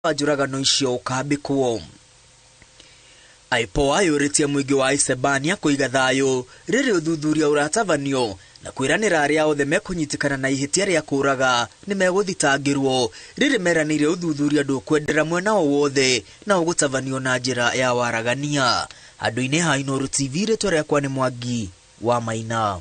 Wa njũragano icio ũkambĩkwo. IPOA yũrĩtie mũingĩ wa Isebania kũiga thayũ rĩrĩ ũthuthuria ũratabanio na kwĩranĩra arĩa othe mekũnyitĩkana na ihĩtia rĩa kũũraga nĩ megũthitangĩrwo rĩrĩ meranĩire ũthuthuria ndũkwendera mwena o wothe na ũgũtabanio na njĩra ya waragania. Handũ-inĩ ha Inooro TV, rĩtwa rĩakwa nĩ Mwangi wa Maina.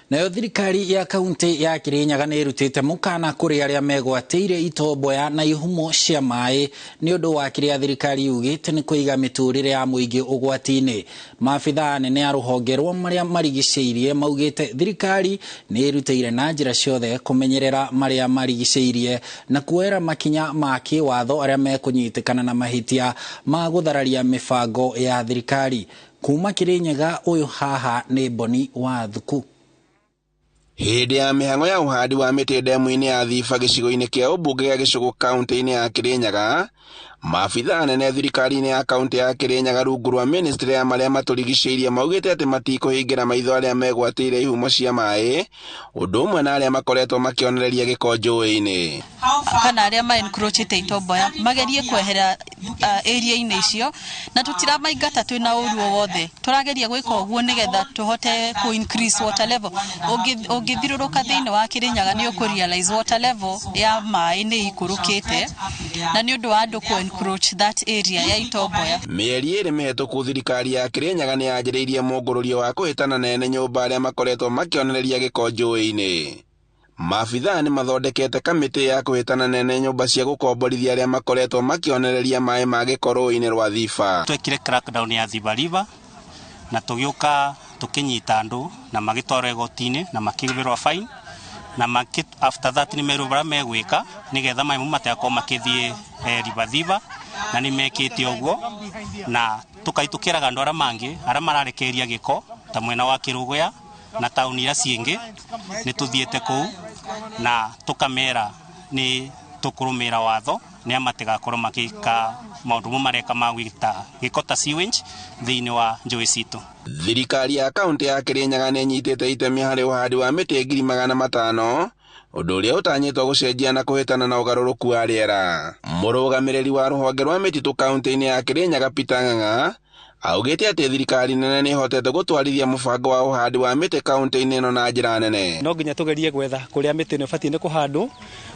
Nayo thirikari ya kaunti ya Kirinyaga nĩ ĩrutĩte mũkana kũrĩ arĩa megwatĩire itomboya na ihumo cia maĩ nĩ ũndũ wa kĩrĩa thirikari yugĩte nĩ kũiga mĩtũrĩre ya mũingĩ ũgwati-inĩ. Maabithaa anene a rũhonge rwa marĩa marigicĩirie maugĩte thirikari nĩ ĩrutĩire na njĩra ciothe kũmenyerera marĩa marigicĩirie na kuoera makinya ma kĩwatho arĩa mekũnyitĩkana na mahĩtia ma gũthararia mĩbango ya thirikari. Kuma Kirinyaga ũyũ haha nĩ Boni wa Thuku. Hĩndĩ ya mĩhang'o ya ũhandi wa mĩtĩ ndemu-inĩ ya Thiba gĩcigo-inĩ kĩa ũmbunge gĩa Gĩcũgũ kaunti-inĩ ya Kirinyaga, maabithaa anene thirikari-inĩ ya kaunti ya Kirinyaga rungu rwa ministry ya marĩa matũrigicĩirie maugĩte atĩ matikũhingĩra maitho arĩa megwatĩire ihumo cia maĩ, ũndũ ũmwe na arĩa makoretwo makĩonereria gĩko njũĩ-inĩ. Kana arĩa ma encroachĩte itomboya magerie kwehera area-inĩ icio, na tũtiramaingata twĩna ũru o wothe, tũrageria gwĩka ũguo nĩgetha tũhote kũ increase water level. Ũngĩthirũrũka thĩinĩ wa Kirinyaga nĩ ũkũ realize water level ya maĩ nĩ ikũrũkĩte, na nĩ ũndũ wa andũ kũ encroach that area ya itomboya. Mĩeri ĩrĩ mĩhetũku thirikari ya Kirinyaga nĩ yanjĩrĩirie mũngũrũrio wa kũhĩtana na ene nyũmba arĩa makoretwo makĩonereria gĩko njũĩ-inĩ. Maabithaa nĩ mathondekete kamĩtĩ ya kũhĩtana na ene nyũmba cia gũkomborithia arĩa makoretwo makĩonereria maĩ ma gĩko rũĩ-inĩ rwa Thiba. Twekire crackdown ya Thiba River na tũgĩũka tũkĩnyita andũ na magĩtwarwo igoti-inĩ na makĩrĩhĩrwo fine na after that nĩ merwo barĩa megwĩka nĩgetha maĩ mau matigakorwo makĩthiĩ River Thiba, na nĩ mekĩte ũguo, na tũkaitũkĩraga andũ arĩa mangĩ arĩa mararekereria gĩko ta mwena wa Kĩrũgũya na taũni iria ciĩngĩ, nĩ tũthiĩte kũu na tũkamera nĩ tũkũrũmĩrĩra watho nĩa matigakorwo magĩka maũndũ mo mareka ma gwĩta gĩko ta sewage thĩinĩ wa njũĩ citũ. Thirikari ya kaunti ya Kirinyaga nĩ ĩnyitĩte itemi harĩ ũhandi wa mĩtĩ 500,000, ũndũ ũrĩa ũtanyĩtwo gũcenjia na kũhĩtana na ũgarũrũku wa rĩera. Mũrũgamĩrĩri wa rũhonge rwa mĩtitũ kaunti-inĩ ya Kirinyaga Peter Ng'ang'a augĩte atĩ thirikari nene nĩ ĩhotete gũtwarithia mũbango wa ũhandi wa mĩtĩ kaunti-inĩ ĩno na njĩra nene. No nginya tũgerie gwetha kũrĩa mĩtĩ ĩno ĩbatiĩ nĩ kũhandwo,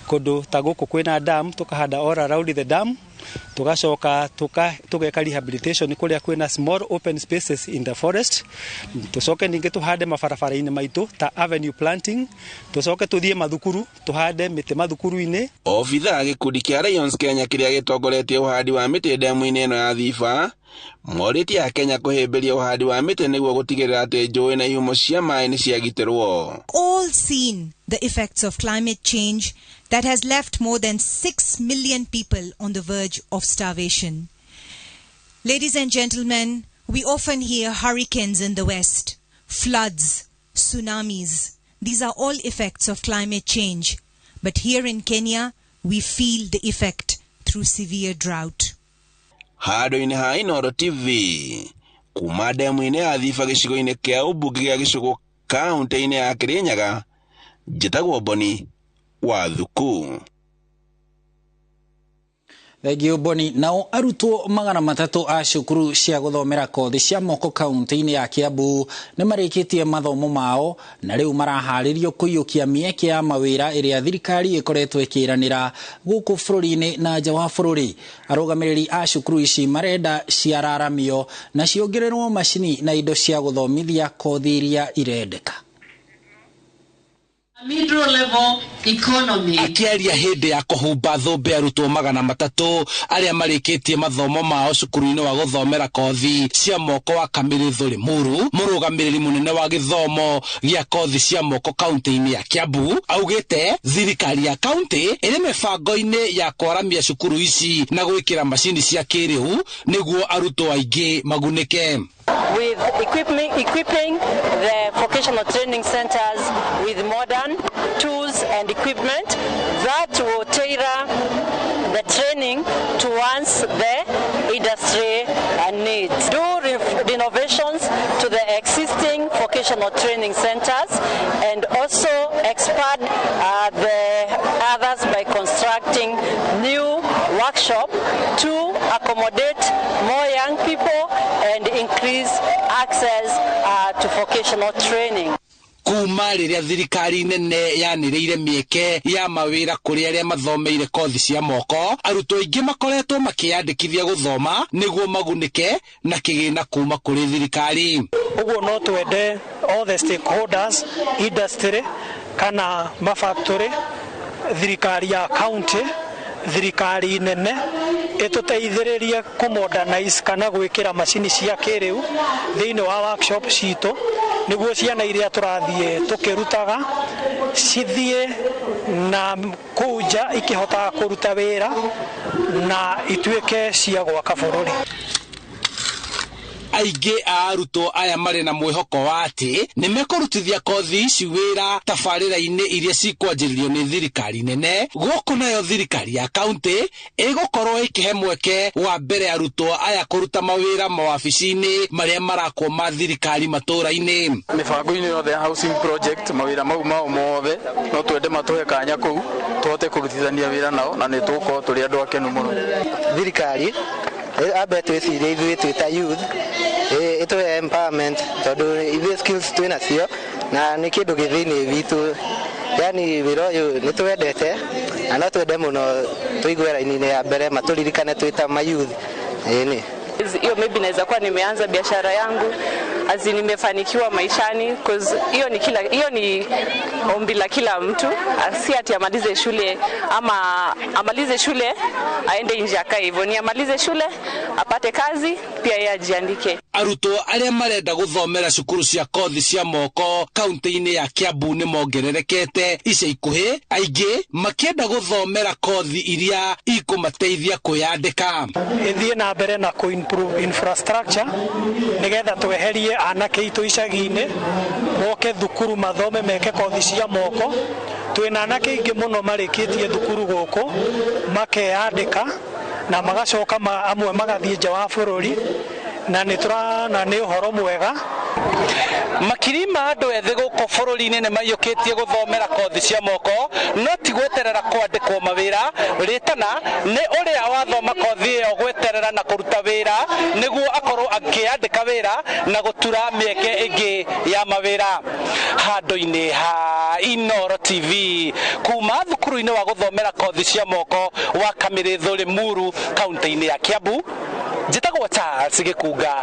kũndũ ta gũkũ kwĩna dam, tũkahanda all around the dam, tũgacoka tũgeka rehabilitation kũrĩa kwĩna small open spaces in the forest, tũcoke ningĩ tũhande mabarabara-inĩ maitũ ta avenue planting, tũcoke tũthiĩ mathukuru tũhande mĩtĩ mathukuru-inĩ. Obithaa gĩkundi kĩa Lions Kenya kĩrĩa gĩtongoretie ũhandi wa mĩtĩ ndemu-inĩ ĩno ya Thiba morĩtie Akenya kũhĩmbĩria ũhandi wa mĩtĩ nĩguo gũtigĩrĩra atĩ njũĩ na ihumo cia maĩ nĩ ciagitĩrwo. All seen the effects of climate change that has left more than 6 million people on the verge of starvation. Ladies and gentlemen, we often hear hurricanes in the West, floods, tsunamis. These are all effects of climate change. But here in Kenya, we feel the effect through severe drought. Handũ-inĩ ha Inooro TV, kuma ndemu-inĩ ya Thiba gĩcigo-inĩ kĩa ũmbunge gĩa Gĩcũgũ kaunti-inĩ ya Kirinyaga, njĩtagwo Boni wa Thuku. Thengiũ Boni. Nao arutwo 300 a cukuru cia gũthomera kothi cia moko kaunti-inĩ ya Kiambu nĩ marĩkĩtie mathomo mao na rĩu maraharĩrio kũiyũkia mĩeke ya mawĩra ĩrĩa thirikari ĩkoretwo ĩkĩranĩra gũkũ bũrũri-inĩ na nja wa bũrũri. Arũgamĩrĩri a cukuru ici marenda ciararamio na ciongererwo macini na indo cia gũthomithia kothi iria irendeka. Middle level economy. Akiaria hĩndĩ ya kũhumba thũmbĩ arutwo 300 arĩa marĩkĩtie mathomo mao cukuru-inĩ wa gũthomera kothi cia moko wa Kamĩrĩthũ Limuru, mũrũgamĩrĩri mũnene wa gĩthomo gĩa kothi cia moko kaunti-inĩ ya Kiambu augĩte thirikari ya kaunti ĩrĩ mĩbango-inĩ ya kwaramia cukuru ici na gwĩkĩra macini cia kĩrĩu nĩguo arutwo aingĩ magunĩke. With equipping the vocational training centers with modern tools and equipment that will tailor the training towards the industry needs. Do renovations to the existing vocational training centers and also expand the others by construction. constructing new workshop to accommodate more young people and increase access to vocational training. Kuma rĩrĩa thirikari nene yanĩrĩire mĩeke ya mawĩra kũrĩ arĩa mathomeire kothi cia moko, arutwo aingĩ makoretwo makĩyandĩkithia gũthoma nĩguo magunĩke na kĩgĩna kuma kũrĩ thirikari. Ũguo no twende all the stakeholders, industry kana mafactory, thirikari ya county, thirikari nene ĩtũteithĩrĩrie kũ-modernize kana gwĩkĩra macini cia kĩrĩu thĩinĩ wa workshop citũ, nĩguo ciana iria tũrathiĩ tũkĩrutaga cithiĩ na kũu nja ikĩhotaga kũruta wĩra na ituĩke cia gwaka bũrũri. Aingĩ a arutwo aya marĩ na mwĩhoko wa atĩ nĩ mekũrutithia kothi ici wĩra tabarĩra-inĩ iria cikwanjĩrĩrio nĩ thirikari nene. Gũkũ nayo thirikari ya kaunti ĩgũkorwo ĩkĩhe mweke wa mbere arutwo aya kũruta mawĩra mawabici-inĩ marĩa marakwo ma thirikari matũũra-inĩ. Mĩbango-inĩ yothe ya housing project, mawĩra mau mao mothe no twende matũhe kanya kũu tũhote kũrutithania wĩra nao, na nĩ tũgũkorwo tũrĩ andũ akenu mũno. Thirikari ambe twĩcirie ithuĩ twĩ ta youth, ĩtũhe empowerment, tondũ ithuĩ skills twĩ nacio na nĩ kĩndũ gĩ thĩinĩ witũ, yani wĩra ũyũ nĩ twendete na no twende mũno tũigue raini-inĩ ya mbere matũririkane twĩ ta ma youth. Ĩni hiyo maybe naweza kuwa nimeanza biashara yangu azi nimefanikiwa maishani, cause hiyo ni kila, hiyo ni ombi la kila mtu, si ati amalize shule ama amalize shule aende nje akae hivyo, ni amalize shule apate kazi pia yeye ajiandike. Arutwo arĩa marenda gũthomera cukuru cia kothi cia moko kaunti-inĩ ya Kiambu nĩ mongererekete ica ikuhĩ, aingĩ makĩenda gũthomera kothi iria ikũmateithia kwĩyandĩka. Ĩthiĩ na mbere na kũ-improve infrastructure nĩgetha tweherie anake aitũ icagi-inĩ moke thukuru mathome meke kothi cia moko. Twĩna anake aingĩ mũno marĩkĩtie thukuru gũkũ makeyandĩka na magacoka amwe magathiĩ nja wa bũrũri, na nĩ tũrana nĩ ũhoro mwega. Makiri ma andũ ethĩ gũkũ bũrũri-inĩ nĩ maiyũkĩtie gũthomera kothi cia moko, no ti gweterera kwandĩkwo mawĩra. Rĩtana nĩ ũrĩa wathoma kothi ĩyo gweterera na kũruta wĩra nĩguo akorwo akĩandĩka wĩra na gũtura mĩeke ĩngĩ ya mawĩra. Handũ-inĩ ha Inooro TV kuma thukuru-inĩ wa gũthomera kothi cia moko wa Kamĩrĩthũ Limuru kaunti-inĩ ya Kiambu, njĩtagwo Charles Gĩkunga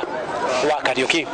wa Kariũki.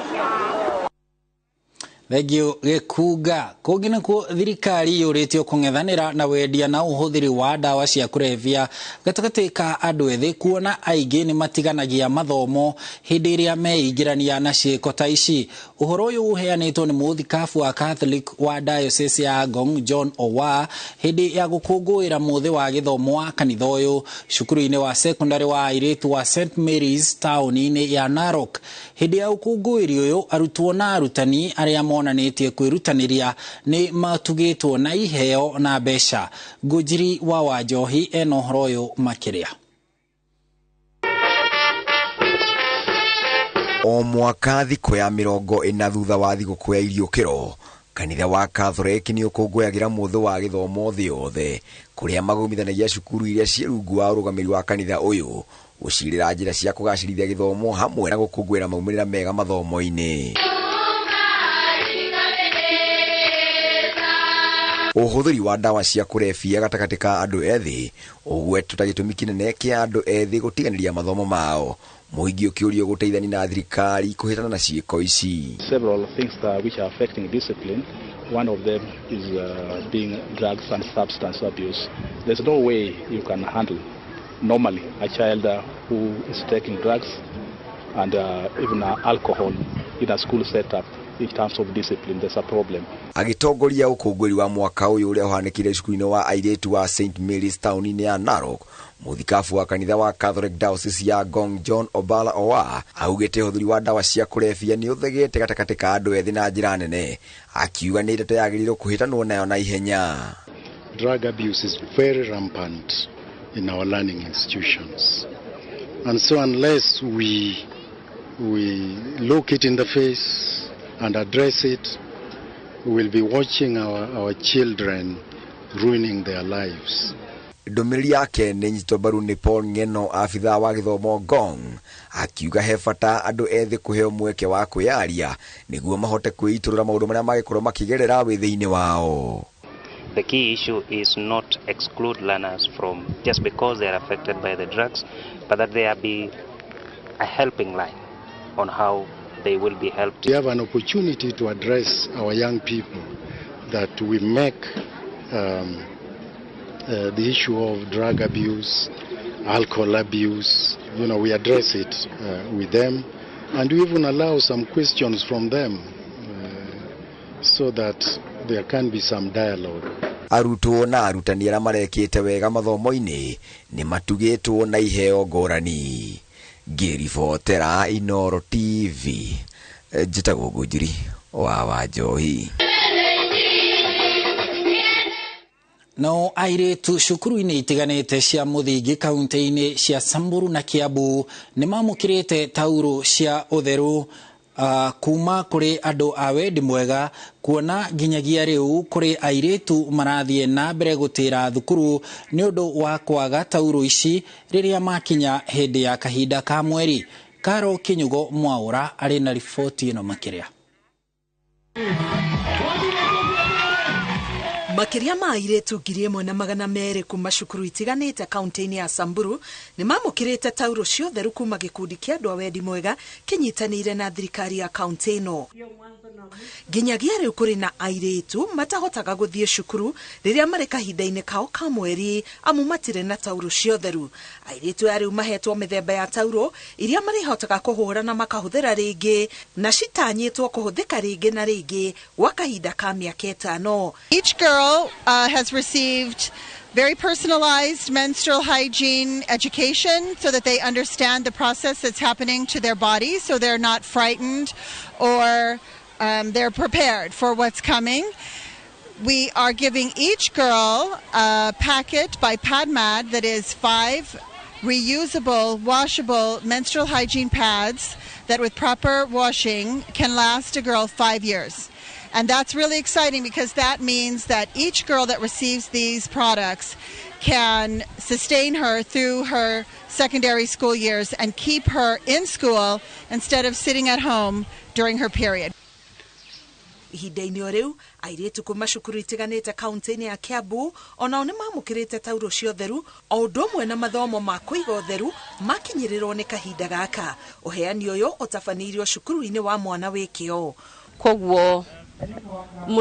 Thengio Gĩkunga. Kũngĩ nakuo thirikari yũrĩtio kũng'ethanĩra na wendia na ũhũthĩri wa ndawa cia kũrebia gatagatĩ ka andũ ethĩ, kuona aingĩ nĩ matiganagia mathomo hĩndĩ ĩrĩa meingĩrania na ciĩko ta ici. Ũhoro ũyũ ũheanĩtwo nĩ mũthikabu wa Catholic wa Diocese ya Ngong John Owa hĩndĩ ya gũkũngũĩra mũthĩ wa gĩthomo wa kanitha ũyũ cukuru-inĩ wa secondary wa airĩtu wa St Mary's taũni-inĩ ya Narok. Hĩndĩ ya ũkũngũĩri ũyũ arutwo na arutani arĩa monanĩtie kwĩrutanĩria nĩ matugĩtwo na iheo na mbeca. Ngũnjiri wa Wanjohi ena ũhoro ũyũ makĩria. O mwaka thikũ ya 40 thutha wa thigũkũ ya iriũkĩro, kanitha wa Catholic nĩ ũkũngũyagĩra mũthĩ wa gĩthomo thĩ yothe, kũrĩa magomithanagia cukuru iria ciĩ rungu wa ũrũgamĩrĩri wa kanitha ũyũ gũcirĩra njĩra cia kũgacĩrithia gĩthomo hamwe na gũkũngũĩra maumĩrĩra mega mathomo-inĩ. Ũhũthĩri wa ndawa cia kũrebia gatagatĩ ka andũ ethĩ ũgwetwo ta gĩtũmi kĩnene kĩa andũ ethĩ gũtiganĩria mathomo mao, mũingĩ ũkĩũrio gũteithania na thirikari kũhĩtana na ciĩko ici. Several things that which are affecting discipline. One of them is being drugs and substance abuse. There's no way you can handle normally a child who is taking drugs and even alcohol in a school setup. In terms of discipline, there's a problem. Agĩtongoria ũkũngũĩri wa mwaka ũyũ ũrĩa ũhanĩkire cukuru-inĩ wa airĩtu wa St Mary's taũni-inĩ ya Narok, mũthikabu wa kanitha wa Catholic Diocese ya Ngong John Obala Owa augĩte ũhũthĩri wa ndawa cia kũrebia nĩ ũthegete gatagatĩ ka andũ ethĩ na njĩra nene, akiuga nĩ ndeto yagĩrĩirwo kũhĩtanwo nayo na ihenya. Drug abuse is very rampant in our learning institutions, and so unless we look it in the face and address it, we will be watching our children ruining their lives. Ndũmĩrĩri yake nĩ nyitwo mbaru nĩ Paul Ng'eno, abithaa wa gĩthomo Ngong, akiuga he bata andũ ethĩ kũheo mweke wa kwĩyaria nĩguo mahote kwĩitũrũra maũndũ marĩa mangĩkorwo makĩgerera wĩthĩ-inĩ wao. The key issue is not exclude learners from just because they are affected by the drugs, but that there be a helping line on how they will be helped. We have an opportunity to address our young people, that we make the issue of drug abuse, alcohol abuse, we address it with them, and we even allow some questions from them so that there can be some dialogue. Arutwo na arutani arĩa marekĩte wega mathomo-inĩ nĩ matugĩtwo na iheo ngũrani. Ngĩribotera Inooro TV, njĩtagwo Ngũnjiri wa Wanjohi. No airĩtu cukuru-inĩ itiganĩte cia mũthingi kaunti-inĩ cia Samburu na Kiambu nĩ mamũkĩrĩte tauro cia ũtheru kuma kũrĩ andũ a wendi mwega, kuona nginyagia rĩu kũrĩ airĩtu marathiĩ na mbere gũtĩra thukuru nĩ ũndũ wa kwaga tauro ici rĩrĩa makinya hĩndĩ ya kahinda ka mweri. Karo Kinyugo Mwaura arĩ na riboti ĩno makĩria. Makĩria ma airĩtu 1200 kuma cukuru itiganĩte kaunti-inĩ ya Samburu nĩ mamũkĩrĩte tauro cia ũtheru kuma gĩkundi kĩa andũ a wendi mwega kĩnyitanĩire na thirikari ya kaunti ĩno. Nginyagia rĩu kũrĩ na airĩtu matahotaga gũthiĩ cukuru rĩrĩa marĩ kahinda-inĩ kao ka mweri amu matirĩ na tauro cia ũtheru. Airĩtu aya rĩu mahetwo mĩthemba ya tauro iria marĩhotaga kũhũra na makahũthĩra rĩngĩ, na citanyĩtwo kũhũthĩka rĩngĩ na rĩngĩ gwa kahinda ka mĩaka 5. Each girl has received very personalized menstrual hygiene education so that they understand the process that's happening to their body, so they're not frightened or they're prepared for what's coming. We are giving each girl a packet by PadMad that is 5 reusable, washable menstrual hygiene pads that with proper washing can last a girl 5 years. And that's really exciting because that means that each girl that receives these products can sustain her through her secondary school years and keep her in school instead of sitting at home during her period. Ihinda-inĩ o rĩu airĩtu kuma cukuru itiganĩte kaunti-inĩ ya Kiambu onao nĩ mamũkĩrĩte tauro cia ũtheru o ũndũ ũmwe na mathomo ma kũiga ũtheru makinyĩrĩrwo nĩ kahinda gaka. Ũheani ũyũ ũtabanĩirio cukuru-inĩ wa mwana wĩ kĩo. Koguo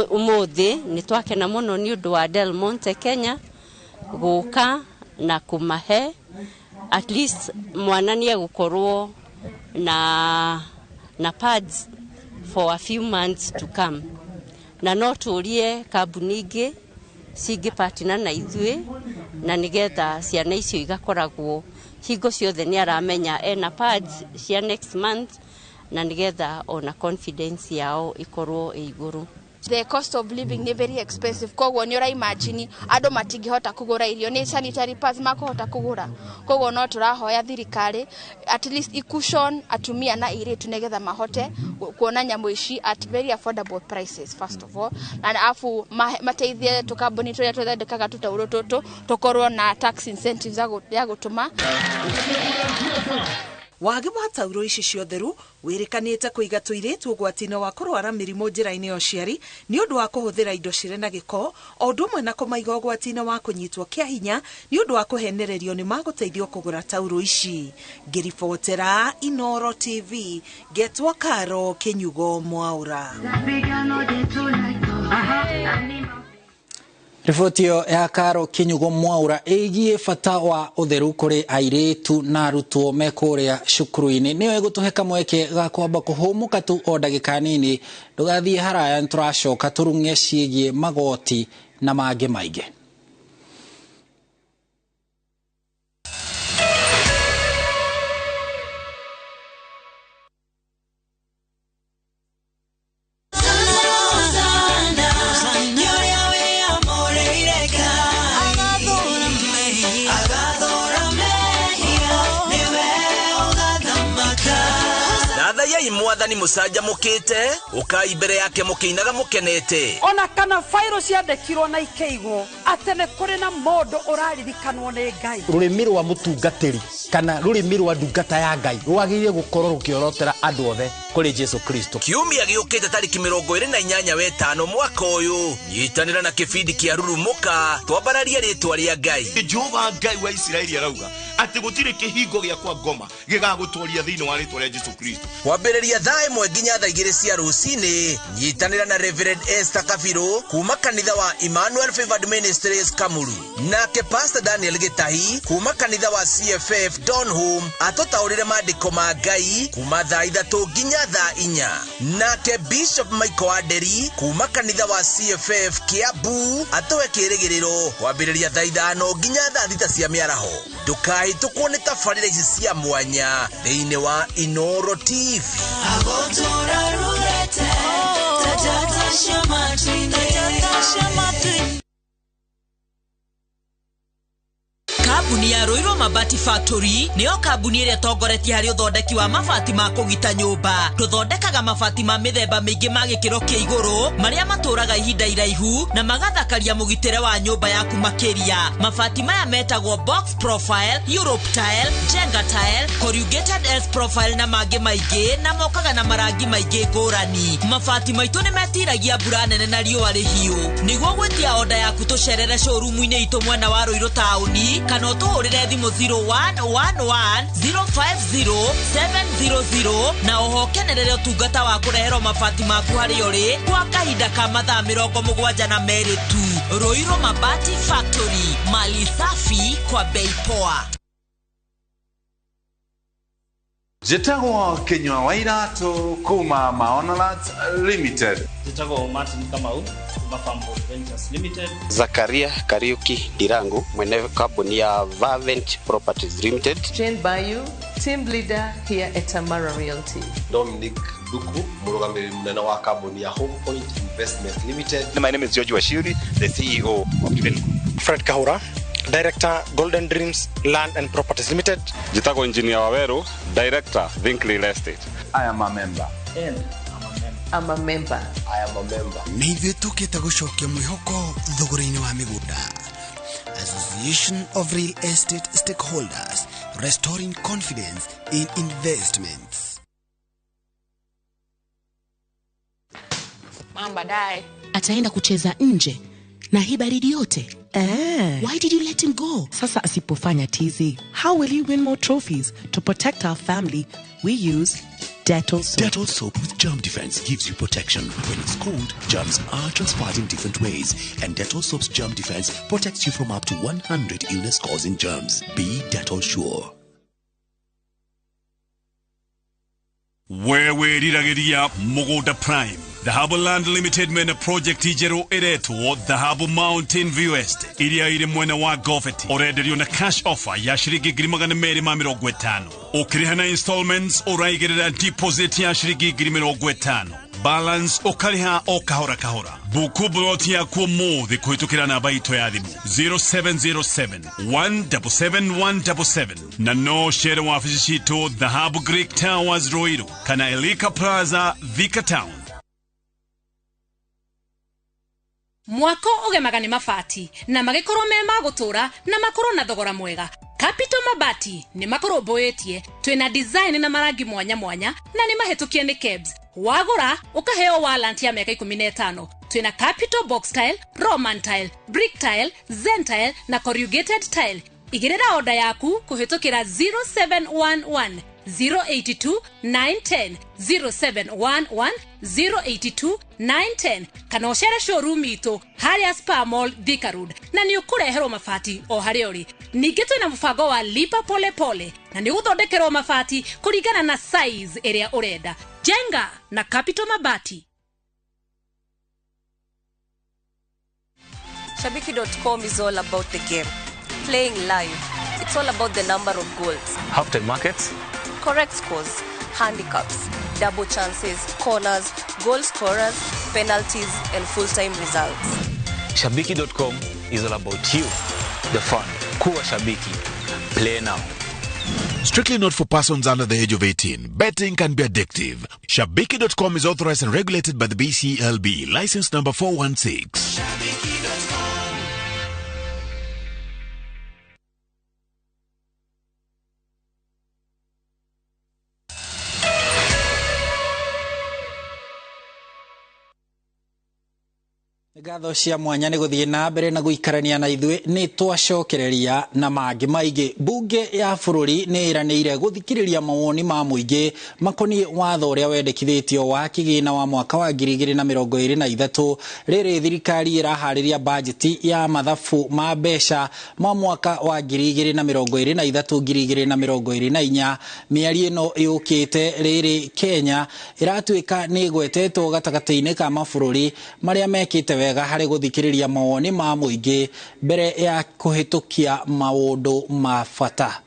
umuthi nĩ twakena mũno nĩ ũndũ wa Del Monte Kenya gũka na kũmahe at least mwana nĩ egũkorwo na pads for a few months to come. Na no tũrie kambuni ingĩ cingĩpatina na ithuĩ na nĩgetha ciana icio igakoragwo hingo ciothe nĩ aramenya ena pads cia next month, na nĩgetha ona confidence yao ikorwo ĩ igũrũ. The cost of living ni very expensive, koguo ni ura imagine andu matingihota kugura irio, ni sanitary pads makuhota kugura. Koguo no turahoya thirikari at least icushion atumia na airĩtu nigetha mahote kuona nyamu ici at very affordable prices first of all, na afu mateithie tukambuni turia twethondekaga tutauro tutu tukorwo na tax incentives ya gutuma. Wagi wa tauro ici cia ũtheru wĩrĩkanĩte kũiga tũirĩtu ũgwati-inĩ wa kũrwara mĩrimũ njĩra-inĩ ya ũciari nĩ ũndũ wa kũhũthĩra indo cirĩ na gĩko, o ũndũ ũmwe na kũmaiga ũgwati-inĩ wa kũnyitwo kĩa hinya nĩ ũndũ wa kũhenererio nĩ magũteithio kũgũra tauro ici. Ngĩribotera Inooro TV, ngetwo Karo Kinyugo Mwaura. Riboti ĩyo ya Karo Kinyugo Mwaura ĩgiĩ bata wa ũtheru kũrĩ airĩtu na arutwo me kũrĩa cukuru-inĩ nĩyo ĩgũtũhe kamweke ga kwamba kũhũmũka tu o ndagĩka nini. Ndũgathiĩ haraya, nĩtũracoka tũrung'e ciĩgiĩ magoti na mangĩ maingĩ. Rehei mwathani mũcanjamũkĩte, ũkai mbere yake mũkĩinaga mũkenete. Ona kana fairo ciandĩkirwo na ikeigwo atĩ nĩ kũrĩ na mũndũ ũraririkanwo nĩ Ngai. Rũrĩmĩ rwa mũtungatĩri kana rũrĩmĩ rwa ndungata ya Ngai rwagĩrĩire gũkorwo rũkĩorotera andũ othe kũrĩ Jesu Kristo. Kiumia gĩũkĩte tarĩki 28 wetano mwaka ũyũ, nyitanĩra na kĩbindi kĩa Rurumũka twambararie rĩtwa rĩa Ngai. Jehova Ngai wa Isiraeli arauga atĩ gũtirĩ kĩhingo gĩa kwa ngoma gĩgagũtooria thĩinĩ wa rĩtwa rĩa Jesu Kristo. Kwambĩrĩria thaa 1 nginya thaa 2 cia rũcinĩ, nyitanĩra na Reverend Esther Kabiru kuma kanitha wa Emmanuel Favored Ministries Kamuru, nake Pastor Daniel Gitahi kuma kanitha wa CFF Donholm atũtaũrĩre maandĩko ma Ngai kuma thaa 3 nginya thaa 4, nake Bishop Michael Aderi kuma kanitha wa CFF Kiambu atũhe kĩrĩgĩrĩro kwambĩrĩria thaa 5 nginya thaa 6 cia mĩaraho. Ndũkahĩtũkwo nĩ tabarĩra ici cia mwanya thĩinĩ wa Inoro TV. Kambuni ya Ruiru Mabati Factory niyo kambuni ĩrĩa ĩtongoretie harĩ ũthondeki wa mabati ma kũgita nyũmba. Tũthondekaga mabati ma mĩthemba mĩingĩ ma gĩkĩro kĩa igũrũ marĩa matũraga ihinda iraihu na magathakaria mũgitĩre wa nyũmba yaku makĩria. Mabati maya metagwo box profile, Europe tile, Jenga tile, corrugated S profile na mangĩ maingĩ, na mokaga na marangi maingĩ ngũrani. Mabati maitũ nĩ metiragia mbura nene na riũa rĩhiũ. Nĩguo gwĩtia oda yaku tũcerere showroom-inĩ itũ mwena wa Ruiru taũni kana ũtũhũrĩre thimũ 0111 050 700 na oho kenerere ũtungata wa kũreherwo mabati maku harĩa ũrĩ kwa kahinda ka mathaa 72 tu. Ruiru Mabati Factory, mali safi kwa bei poa. Njĩtagwo Kinyua wa Iratũ kuma Maonolat Limited. Njĩtagwo Martin Kamau kuma Farmboard Ventures Limited. Zakaria Kariuki Ndirangu mwene kambuni ya Vavent Properties Limited. Jane Bayu, team leader here at Tamara Realty. Dominic Duku, mũrũgamĩrĩri mũnene wa kambuni ya Home Point Investment Limited. My name is George Washiri, the CEO of Driven Group. Fred Kahura, Director, Golden Dreams Land and Properties Limited. Njĩtagwo Engineer Waweru, Director, Think Real Estate. I am a member. And I'm a member. I'm a member. I am a member. Nĩ ithuĩ tũkĩte gũcokia mwĩhoko thogora-inĩ wa mĩgũnda. Association of Real Estate Stakeholders, restoring confidence in investments. Mama baadaye ataenda kucheza nje na hii baridi yote. Why did you let him go? Sasa asipofanya tizi, how will he win more trophies? To protect our family, we use Dettol soap. Dettol soap with germ defense gives you protection. When it's cold, germs are transferred in different ways, and Dettol soap's germ defense protects you from up to 100 illness-causing germs. Be Dettol sure. Wewe riragĩria Mũgũnda Prime. Dhahabu Land Limited mena project njerũ ĩretwo Dhahabu Mountain View Estate iria ĩrĩ mwena wa Goveti. Ũrenderio na cash offer ya ciringi 250,000. Ũkĩrĩha na installments ũraigĩrĩra deposit ya ciringi 50,000. Balance ũkarĩha o kahora kahora. Buku buloti yaku ũmũthĩ kũhĩtũkĩra namba itũ ya thimũ 0707 177 177 na no cere wabici citũ Dhahabu Greek Towers Ruiru kana Elika Plaza Thika Town. Mwako ũgemaga nĩ mabati na magĩkorwo me ma gũtũra na makorwo na thogora mwega. Capital Mabati nĩ makũrũmbũĩtie, twĩna design na marangi mwanya mwanya na nĩ mahĩtũkie nĩ KEBS. Wagũra ũkaheo warranty ya mĩaka 15. Twĩna Capital Box Tile, Roman Tile, Brick Tile, Zen Tile na Corrugated Tile. Igĩrĩra oda yaku kũhĩtũkĩra 0711 082 910 0711 082 910 kana ũcere showroom itũ harĩa Spa Mall Thika Road na nĩ ũkũreherwo mabati o harĩa ũrĩ. Ningĩ twĩna mũbango wa lipa pole pole na nĩ ũgũthondekerwo mabati kũringana na size ĩrĩa ũrenda. Jenga na Capital Mabati. Shabiki.com is all about the game. Playing live. It's all about the number of goals. Halftime markets. Correct scores, handicaps, double chances, corners, goal scorers, penalties, and full-time results. Shabiki.com is all about you, the fun. Kuwa Shabiki. Play now. Strictly not for persons under the age of 18. Betting can be addictive. Shabiki.com is authorized and regulated by the BCLB. License number 416. Ngatho cia mwanya nĩ gũthiĩ na mbere na gũikarania na ithuĩ nĩ twacokereria na mangĩ maingĩ. Mbunge ya bũrũri nĩ ĩranĩire gũthikĩrĩria mawoni ma mũingĩ makoniĩ watho ũrĩa wendekithĩtio wa kĩgĩna wa mwaka wa 2023. Rĩrĩ thirikari ĩraharĩria bajeti ya mathabu ma mbeca ma mwaka wa 2023 2024. Mĩario ĩno yũkĩte rĩrĩ Kenya ĩratuĩka nĩ ĩgwetetwo gatagatĩ-inĩ ka mabũrũri marĩa mekĩte wega harĩ gũthikĩrĩria mawoni ma mũingĩ mbere ya kũhĩtũkia maũndũ ma bata.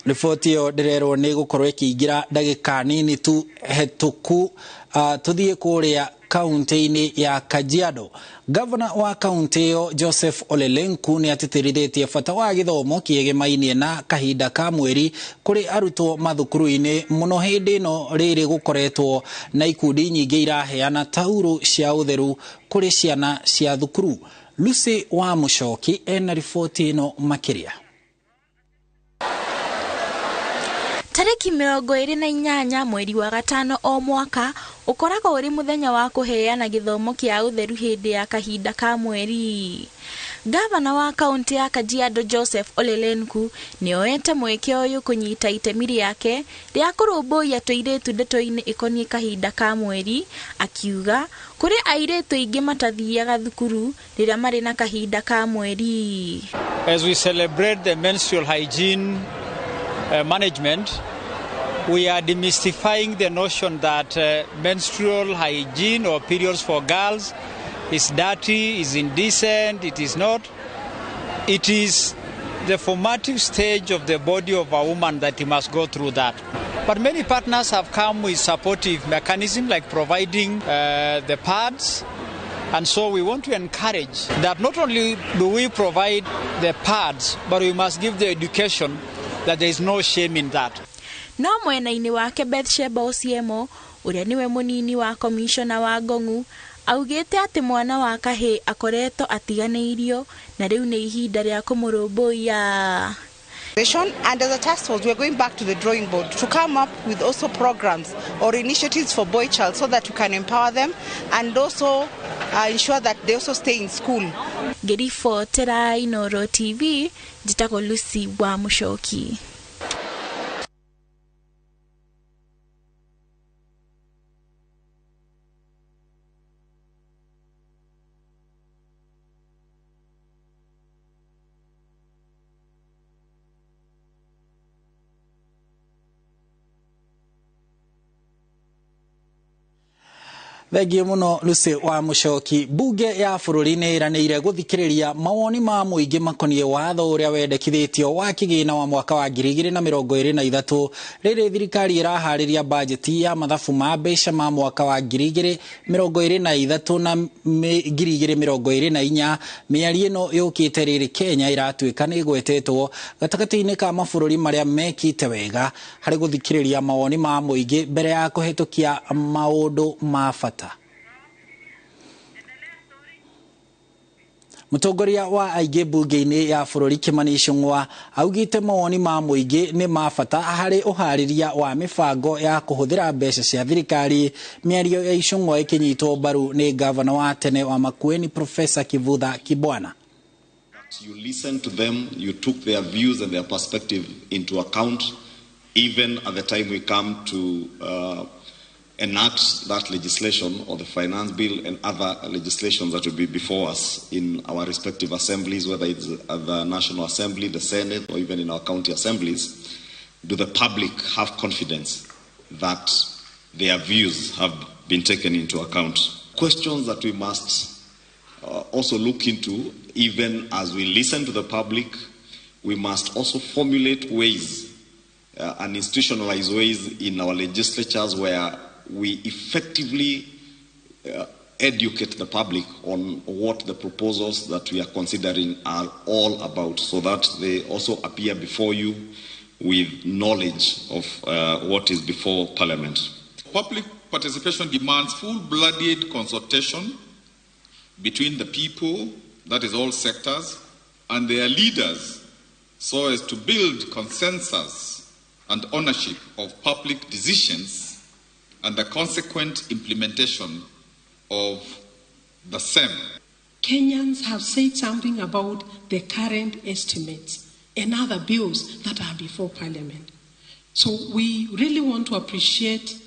Riboti ĩyo ndĩrerwo nĩ gũkorwo ĩkĩingĩra ndagĩka nini tu hetũku. Tũthiĩ kũrĩa kaunti-inĩ ya Kajiado. Gavana wa kaunti ĩyo Joseph Olelenku nĩ atĩtĩrithĩtie bata wa gĩthomo kĩegemainie na kahinda ka mweri kũrĩ arutwo mathukuru-inĩ mũno hĩndĩ ĩno rĩrĩ gũkoretwo na ikundi nyingĩ iraheana taurũ cia ũtheru kũrĩ ciana cia thukuru. Lucy wa Mũcoki ena riboti ĩno makĩria. Tarĩki 28 mweri wa gatano o mwaka ũkoragwo ũrĩ mũthenya wa kũheana gĩthomo kĩa ũtheru hĩndĩ ya kahinda ka mweri. Gavana wa kaunti ya Kajiado Joseph Olelenku nĩ oete mweke ũyũ kũnyita itemi rĩake rĩa kũrũmbũiya tũirĩtu ndeto-inĩ ĩkoniĩ kahinda ka mweri, akiuga kũrĩ airĩtu aingĩ matathiaga thukuru rĩrĩa marĩ na kahinda ka mweri. As we celebrate the menstrual hygiene management, we are demystifying the notion that menstrual hygiene or periods for girls is dirty, is indecent. It is not. It is the formative stage of the body of a woman that he must go through that. But many partners have come with supportive mechanisms like providing the pads. And so we want to encourage that not only do we provide the pads, but we must give the education that there is no shame in that. No mwena-inĩ wake Bethsheba Osiemo ũrĩa nĩwe mũnini wa komishona wa Ngong'u augĩte atĩ mwana wa kahĩĩ akoretwo atiganĩirio na rĩu nĩ ihinda rĩa kũmũrũmbũiya. And as a task force, we are going back to the drawing board to come up with also programs or initiatives for boy child so that we can empower them and also ensure that they also stay in school. Ngĩribotera Inooro TV, njĩtagwo Lucy wa Mũcoki. Thengiũ mũno Lucy wa Mũcoki. Mbunge ya bũrũri nĩ ĩranĩire gũthikĩrĩria mawoni ma mũingĩ makoniĩ watho ũrĩa wendekithĩtio wa kĩgĩna wa mwaka wa 2023 rĩrĩ thirikari ĩraharĩria bajeti ya mathabu ma mbeca ma mwaka wa 2023 na 2024. Mĩario ĩno yũkĩte rĩrĩ Kenya ĩratuĩka nĩ ĩgwetetwo gatagatĩ-inĩ ka mabũrũri marĩa mekĩte wega harĩ gũthikĩrĩria mawoni ma mũingĩ mbere ya kũhĩtũkia maũndũ ma bata. Mũtongoria wa aingĩ mbunge-inĩ ya bũrũri Kimani Ichung'wa augĩte mawoni ma mũingĩ nĩ ma bata harĩ ũharĩria wa mĩbango ya kũhũthĩra mbeca cia thirikari. Mĩario ya Ichung'wa ĩkĩnyitwo mbaru nĩ gavana wa tene wa Makueni Profesa Kivutha Kibwana. You listened to them, you took their views and their perspective into account, even at the time we come to enact that legislation or the finance bill and other legislations that will be before us in our respective assemblies, whether it's at the National Assembly, the Senate, or even in our county assemblies. Do the public have confidence that their views have been taken into account? Questions that we must also look into, even as we listen to the public, we must also formulate ways and institutionalize ways in our legislatures where we effectively educate the public on what the proposals that we are considering are all about, so that they also appear before you with knowledge of what is before Parliament. Public participation demands full-blooded consultation between the people, that is all sectors, and their leaders, so as to build consensus and ownership of public decisions and the consequent implementation of the same. Kenyans have said something about the current estimates and other bills that are before Parliament. So we really want to appreciate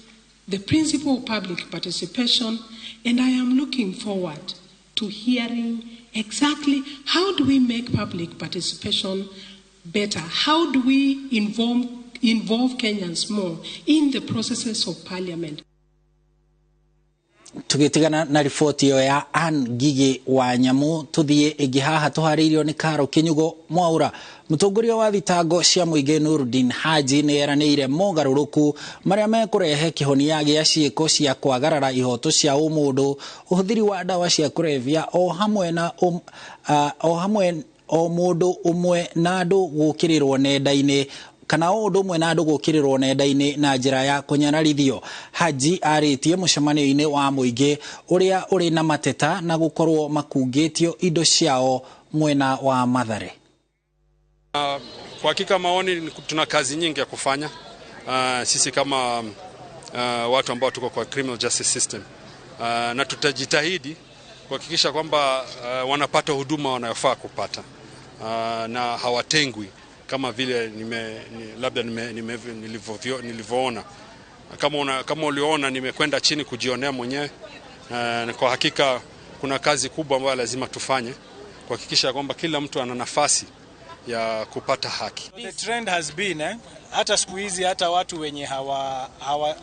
the principle of public participation, and I am looking forward to hearing exactly how do we make public participation better? How do we involve Kenyans more in the processes of Parliament? Tugitigana na riboti ĩyo ya Ann Ngigĩ wa Nyamu, tuthiĩ ĩngĩ haha tũharĩirio nĩ Karo Kinyugo Mwaura. Mũtongoria wa thitango cia mũingĩ Nurdin Haji nĩ eranĩire mogarũrũku marĩa mekũrehe kĩhonia gĩa ciĩko cia kwagarara ihoto cia ũmũndũ, ũhũthĩri wa ndawa cia kũrebia o hamwe na o mũndũ ũmwe na andũ gũkĩrĩrwo nenda-inĩ kana o ũndũ ũmwe na andũ gũkĩrĩrwo nenda-inĩ na njĩra ya kũnyararithio. Haji arĩtie mũcemanio-inĩ wa mũingĩ ũrĩa ũrĩ na mateta na gũkorwo makungĩtio indo ciao mwena wa Mathare. Kwa hakika maoni, tuna kazi nyingi ya kufanya sisi kama watu ambao tuko kwa criminal justice system, na tutajitahidi kuhakikisha kwamba wanapata huduma wanayofaa kupata na hawatengwi kama vile labda nilivyoona. Kama uliona nimekwenda chini kujionea mwenyewe. Kwa hakika kuna kazi kubwa ambayo lazima tufanye kuhakikisha kwamba kila mtu ana nafasi ya kupata haki. The trend has been hata siku hizi hata watu wenye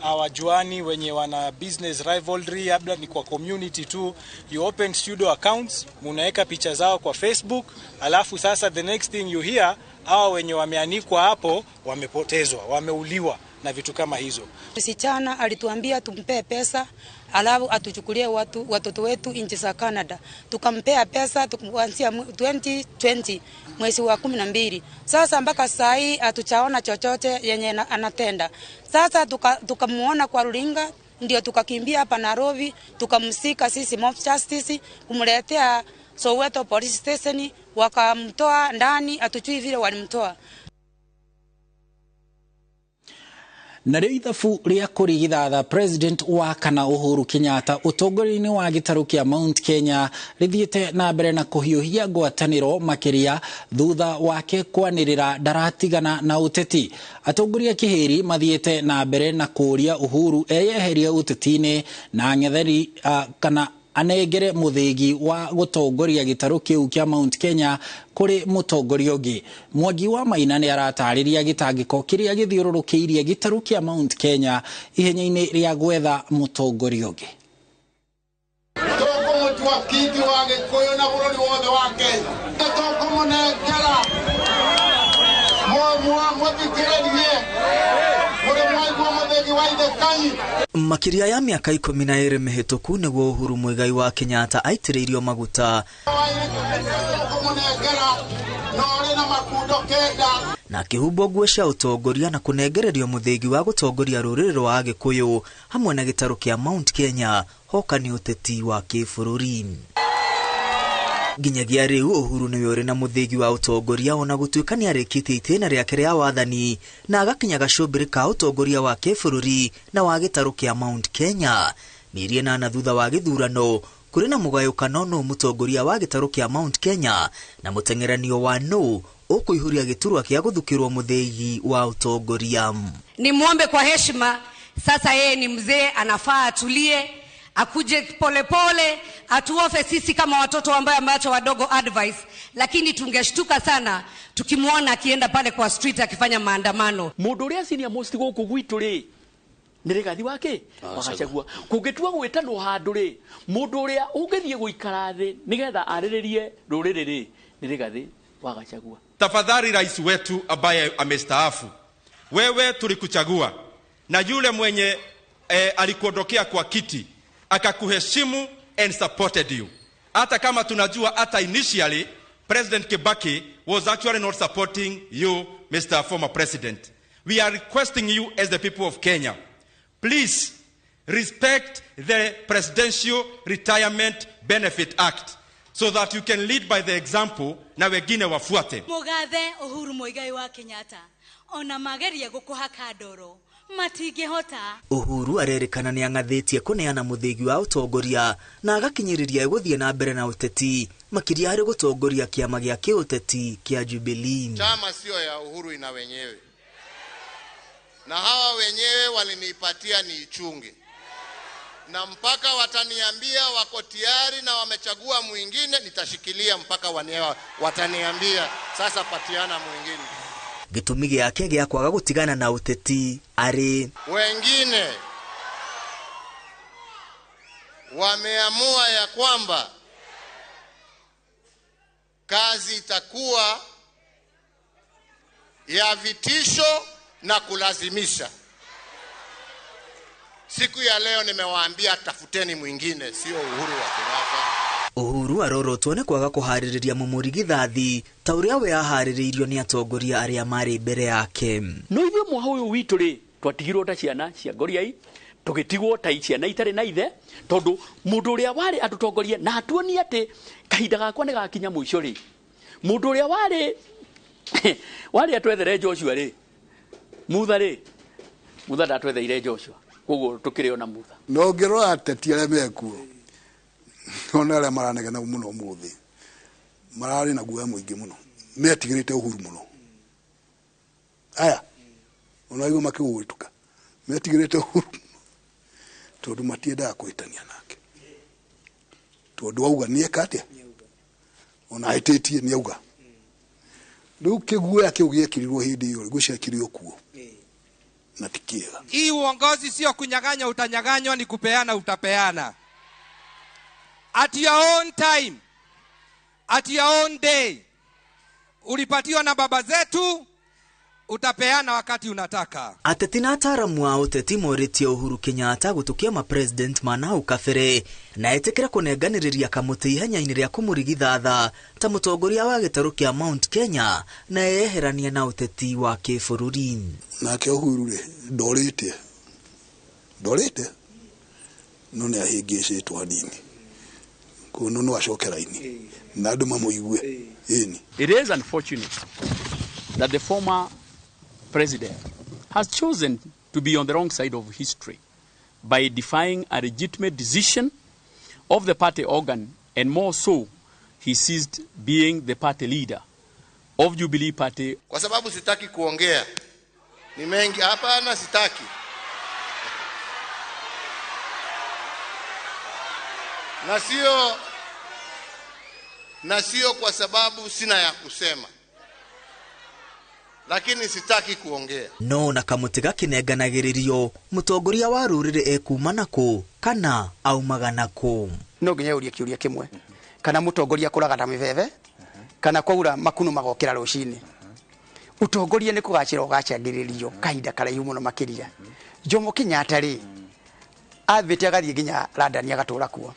hawajuani, wenye wana business rivalry, labda ni kwa community tu, you open pseudo accounts, munaweka picha zao kwa Facebook, alafu sasa the next thing you hear, hawa wenye wameanikwa hapo wamepotezwa, wameuliwa na vitu kama hizo. Msichana alituambia tumpee pesa alafu atuchukulie watoto wetu nchi za Canada. Tukampea pesa tukaanzia 2020 mwezi wa 12. Sasa mpaka saa hii hatuchaona chochote yenye anatenda. Sasa tukamuona kwa runinga, ndio tukakimbia hapa Nairobi, tukamsika sisi Mob Justice kumletea Soweto Police Station, wakamtoa ndani, hatujui vile walimtoa. Na rĩo ithabu rĩa kũrigithatha President wa kana Uhuru Kenyatta ũtongoria-inĩ wa gĩtarũ kĩa Mount Kenya rĩthiĩte na mbere na kũhiũhia ngwatanĩro makĩria thutha wake kwanĩrĩra ndaratigana na ũteti. Atongoria kĩhĩri mathiĩte na mbere na kũũria Uhuru eyeherie ũteti-inĩ na ng'etheri kana anengere muthigi wa gutongoria gitaru kiu kia Mount Kenya kuri mutongoria ungi. Mwangi wa Maina ni aratariria gitangiko kiria githiururukiirie gitaru kia Mount Kenya ihenya-ini ria gwetha mutongoria ungi. Tũkũmũtua kingi wa Gĩkũyũ na bũrũri wothe wa Kenya. Tũkũmũnengera mũthikĩrĩrie mũrĩ mwaigua mũthĩgi wa ithe Kanyi. Makiria ya miaka 12 mĩhĩtũku nĩguo Uhuru Muigai wa Kenyatta aitĩrĩirio maguta na akĩhumbwo nguo cia ũtongoria na kũnengererio mũthĩgi wa gũtongoria rũrĩrĩ rwa Agĩkũyũ hamwe na gĩtarũ kĩa Mount Kenya hoka nĩ ũteti wa kĩbũrũri. Nginyagia rĩu Uhuru nĩwe ũrĩ na mũthĩgi wa ũtongoria ona gũtuĩka nĩarĩkĩtie itĩna rĩake rĩa wathani na agakinya gacũmbĩrĩ ka ũtongoria wa kĩbũrũri na wa gĩtarũ kĩa Mount Kenya. Mĩeri 8 thutha wa gĩthurano kũrĩ na mũgayũkano nũ mũtongoria wa gĩtarũ kĩa Mount Kenya na mũteng'eranio wa nũ ũkũihũria gĩturwa kĩa gũthukĩrwo mũthĩgi wa ũtongoria. Ni muombe kwa heshima, sasa yeye ni mzee, anafaa atulie, akuje polepole, atuofe sisi kama watoto ambao ameacha wadogo advice, lakini tungeshtuka sana tukimuona akienda pale kwa street akifanya maandamano. Mundu uria senior most guku gwitu ri ni Rigathi wake wagacagua kungitua gwitanwo handu ri mundu uria ungithie guikara thi nigetha ariririe ruriri ri ni Rigathi wagacagua. Tafadhali rais wetu ambaye amestaafu, wewe tulikuchagua na yule mwenye alikuondokea kwa kiti akakuheshimu and supported you. Hata kama tunajua hata initially President Kibaki was actually not supporting you, Mr. Former President. We are requesting you as the people of Kenya, please respect the Presidential Retirement Benefit Act so that you can lead by the example na wengine wafuate. Mugathe Uhuru Muigai wa Kenyatta ona magerie gukuhaka ndoro matingihota. Uhuru arerĩkana nĩ ang'athĩtie kũneana mũthĩgi wa ũtongoria na agakinyĩrĩria gũthiĩ na mbere na ũteti makĩria harĩ gũtongoria kĩama gĩa kĩũteti kĩa Jubilee. Chama sio ya Uhuru, ina wenyewe, na hawa wenyewe walinipatia niichunge, na mpaka wataniambia wako tayari na wamechagua mwingine, nitashikilia mpaka wataniambia sasa patiana mwingine. Gĩtũmi gĩake gĩa kwaga gũtigana na ũteti arĩ wengine wameamua ya kwamba kazi itakuwa ya vitisho na kulazimisha. Siku ya leo nimewaambia tafuteni mwingine, sio Uhuru wa Kenyatta. Uhuru arorotwo nĩ kwaga kũharĩrĩria mũmũrigithathi ta ũrĩa we aharĩrĩirio nĩ atongoria arĩa marĩ mbere yake. No ithuĩ mwaha ũyũ witũ rĩ, twatigirwo ta ciana cia ngoriai, tũgĩtigwo ta ciana itarĩ na ithe, tondũ mũndũ ũrĩa warĩ atũtongorie na atuonie atĩ kahinda gakwa nĩ gakinya mũico rĩ, mũndũ ũrĩa warĩ atwethere Joshua rĩ, Mutha rĩ, Mutha ndatwetheire Joshua, koguo tũkĩrĩ ona Mutha. No ngĩrora ateti arĩa mekuo ona arĩa maranegena mũno ũmũthĩ mararĩ na guoya mũingĩ mũno, metigĩrĩte Uhuru mũno. Aya ona igua makĩgũgĩtuka metigĩrĩte Uhuru tondũ matiendaga kũhĩtania nake, tondũ auga nĩeka atĩa, ona ahĩtĩtie nĩauga. Rĩu kĩguoya kĩu gĩekĩrirwo hĩndĩ ĩyo gũciakĩrio kuo na ti kĩega. Hii uongozi sio kunyang'anya, utanyang'anywa, ni kupeana, utapeana. At your own time, at your own day. Ulipatiwa na baba zetu, utapeana wakati unataka. Ateti na ataaramu a ũteti morĩtie Uhuru Kenyatta gũtũkia ma president ma hau kabere na etĩkĩra kũnenganĩrĩria kamũtĩ ihenya-inĩ rĩa kũmũrigithatha ta mũtongoria wa gĩtarũ kĩa Mount Kenya na eyeherania na ũteti wa kĩbũrũri. Nake Uhuru rĩ ndorĩte no nĩ ahĩngĩcĩtwo hanini kono no acoke raini na andũ mamũigue. Ĩni. It is unfortunate that the former president has chosen to be on the wrong side of history by defying a legitimate decision of the party organ, and more so, he ceased being the party leader of Jubilee Party. Kwa sababu sitaki kuongea ni mengi hapana, sitaki. Na sio kwa sababu sina ya kusema, lakini sitaki kuongea. No na kamũtĩ gakinenganagĩrĩrio mũtongoria wa rũrĩrĩ ekuma nakũ kana aumaga nakũ. No nginya ũrie kĩũria kĩmwe, kana mũtongoria kũraga na mĩbebe kana kwaura makuno magokĩra rũcinĩ. Ũtongoria nĩ kũgacĩra ũgacangĩrĩrio kahinda karaihu mũno makĩria. Jomo Kenyatta rĩ athĩte agathiĩ nginya London agatũra kuo,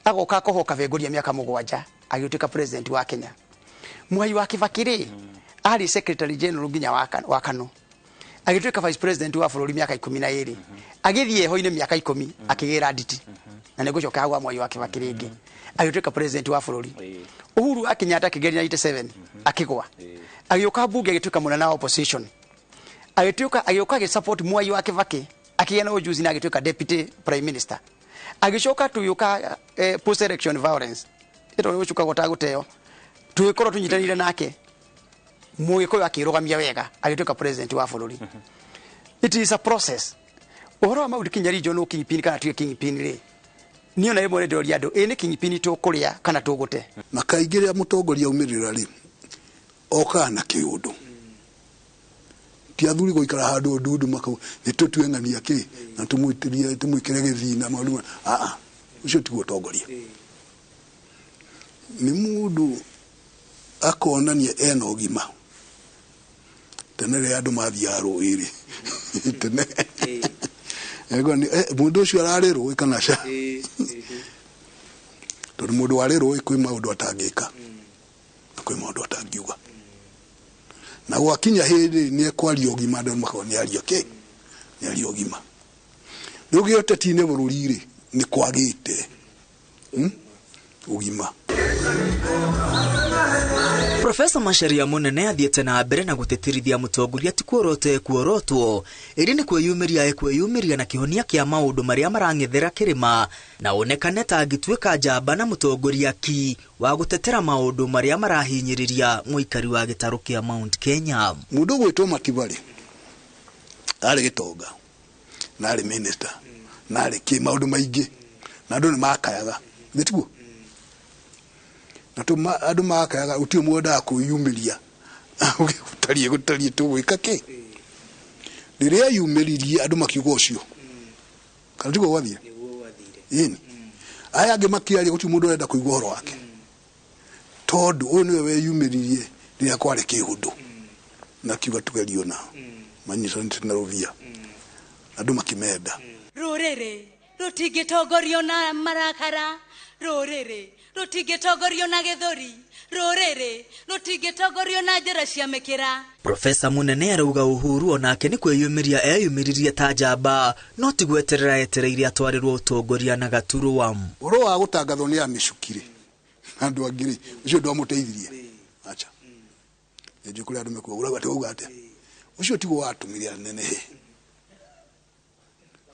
agoka akohoka bengoria mĩaka 7 agĩtuĩka president wa Kenya. Mwai wa Kibaki rĩ arĩ secretary general nginya wa Kano, agĩtuĩka vice president wa bũrũri mĩaka 12, agĩthiĩ heho-inĩ mĩaka 10 akĩgĩra nditi, na nĩ ngũcoka hau Mwai wa Kibaki rĩngĩ agĩtuĩka president wa bũrũri. Uhuru Kenyatta akĩgeria 97 akĩgwa, agĩũka bunge agĩtuĩka mũnene wa opposition, agĩtuĩka agĩũka agĩsupport Mwai wa Kibaki akĩgĩa na ujuzi na agĩtuĩka deputy prime minister. Agĩcoka tũgĩũka post election violence ĩto gũcuka gũtagũteo, tũgĩkorwo tũnyitanĩire nake Mũgĩkũyũ akĩrũgamia wega agĩtuĩka president wa bũrũri. It is a process. Ũhoro wa Mount Kenya region kingpin kana tuge kingpin rĩ, niĩ ona rĩmwe nĩndĩroria andũ, ĩ nĩ kingpin tũkũrĩa kana tũgũte? Na kaingĩ rĩrĩa mũtongoria aumĩrĩra rĩ, okaga na kĩũndũ. Ti athuri gũikara handũ ndundu makau nĩ tũtue ng'ania kĩ na tũmwĩtĩrie tũmwĩkĩre gĩthina maũndũ. Aa, ũcio tiguo ũtongoria. Nĩ mũndũ akonania ena ũgima. Tene rĩrĩa andũ mathiaga rũĩ rĩ, tene mũndũ ũcio ararĩ rũĩ kana ca. Tondũ mũndũ warĩ rũĩ kwĩ maũndũ atangĩka na kwĩ maũndũ atangiuga. Na gwakinya hĩndĩ nĩ ekwaria ũgima, andũ makorwo nĩ aria kĩ, nĩ aria ũgima. Rĩu gĩũteti-inĩ bũrũri-rĩ, nĩ kwagĩte ũgima. Profesa Macharia Munene athiĩte na mbere na gũtĩtĩrithia mũtongoria ti kuorota ekuorotwo ĩrĩ nĩ kwĩyumĩria ekwĩyumĩria na kĩhonia kĩa maũndũ marĩa marang'ethera kĩrĩma na onekane ta angĩtuĩka njamba na mũtongoria ki wa gũtetera maũndũ marĩa marahinyĩrĩria mũikari wa gĩtarũ kĩa Mount Kenya. Mũndũ ũgwĩtwo Matiba rĩ, arĩ gĩtonga na arĩ minister na arĩ kĩ maũndũ maingĩ na andũ nĩ makayaga, githĩ tiguo? Na andũ makayaga gũtirĩ mũndũ wendaga kwĩyumĩria. Gũtariĩ gũtariĩ tũgwĩka kĩ? Rĩrĩa eyumĩririe andũ makiuga ũcio, kana tiguo gwathire? Ĩni. Aya angĩ makĩaria gũtirĩ mũndũ ũrenda kũigua ũhoro wake, tondũ ũyũ nĩwe weyumĩririe rĩrĩa kwarĩ kĩũndũ na kiuga tugerio na manyitanĩte na rũvia, andũ makĩmenda. Rũrĩrĩ rũtingĩtongorio na marakara, rũrĩrĩ rũtingĩtongorio na gĩthũri, rũrĩrĩ rũtingĩtongorio na njĩra cia mĩkĩra. Profesa Munene arauga Uhuru onake nĩ kwĩyumĩria eyumĩririe ta njamba no ti gweterera etereire atwarĩrwo ũtongoria na gaturwa. Ũhoro wa gũtangathwo nĩ amĩcukire andũ angĩ rĩ, ũcio ndwamũteithirie. Acha. Nĩnjũĩ kũrĩa andũ mekuga, ũrauga atĩ wauga atĩa? Ũcio tiguo watũmire anenehe.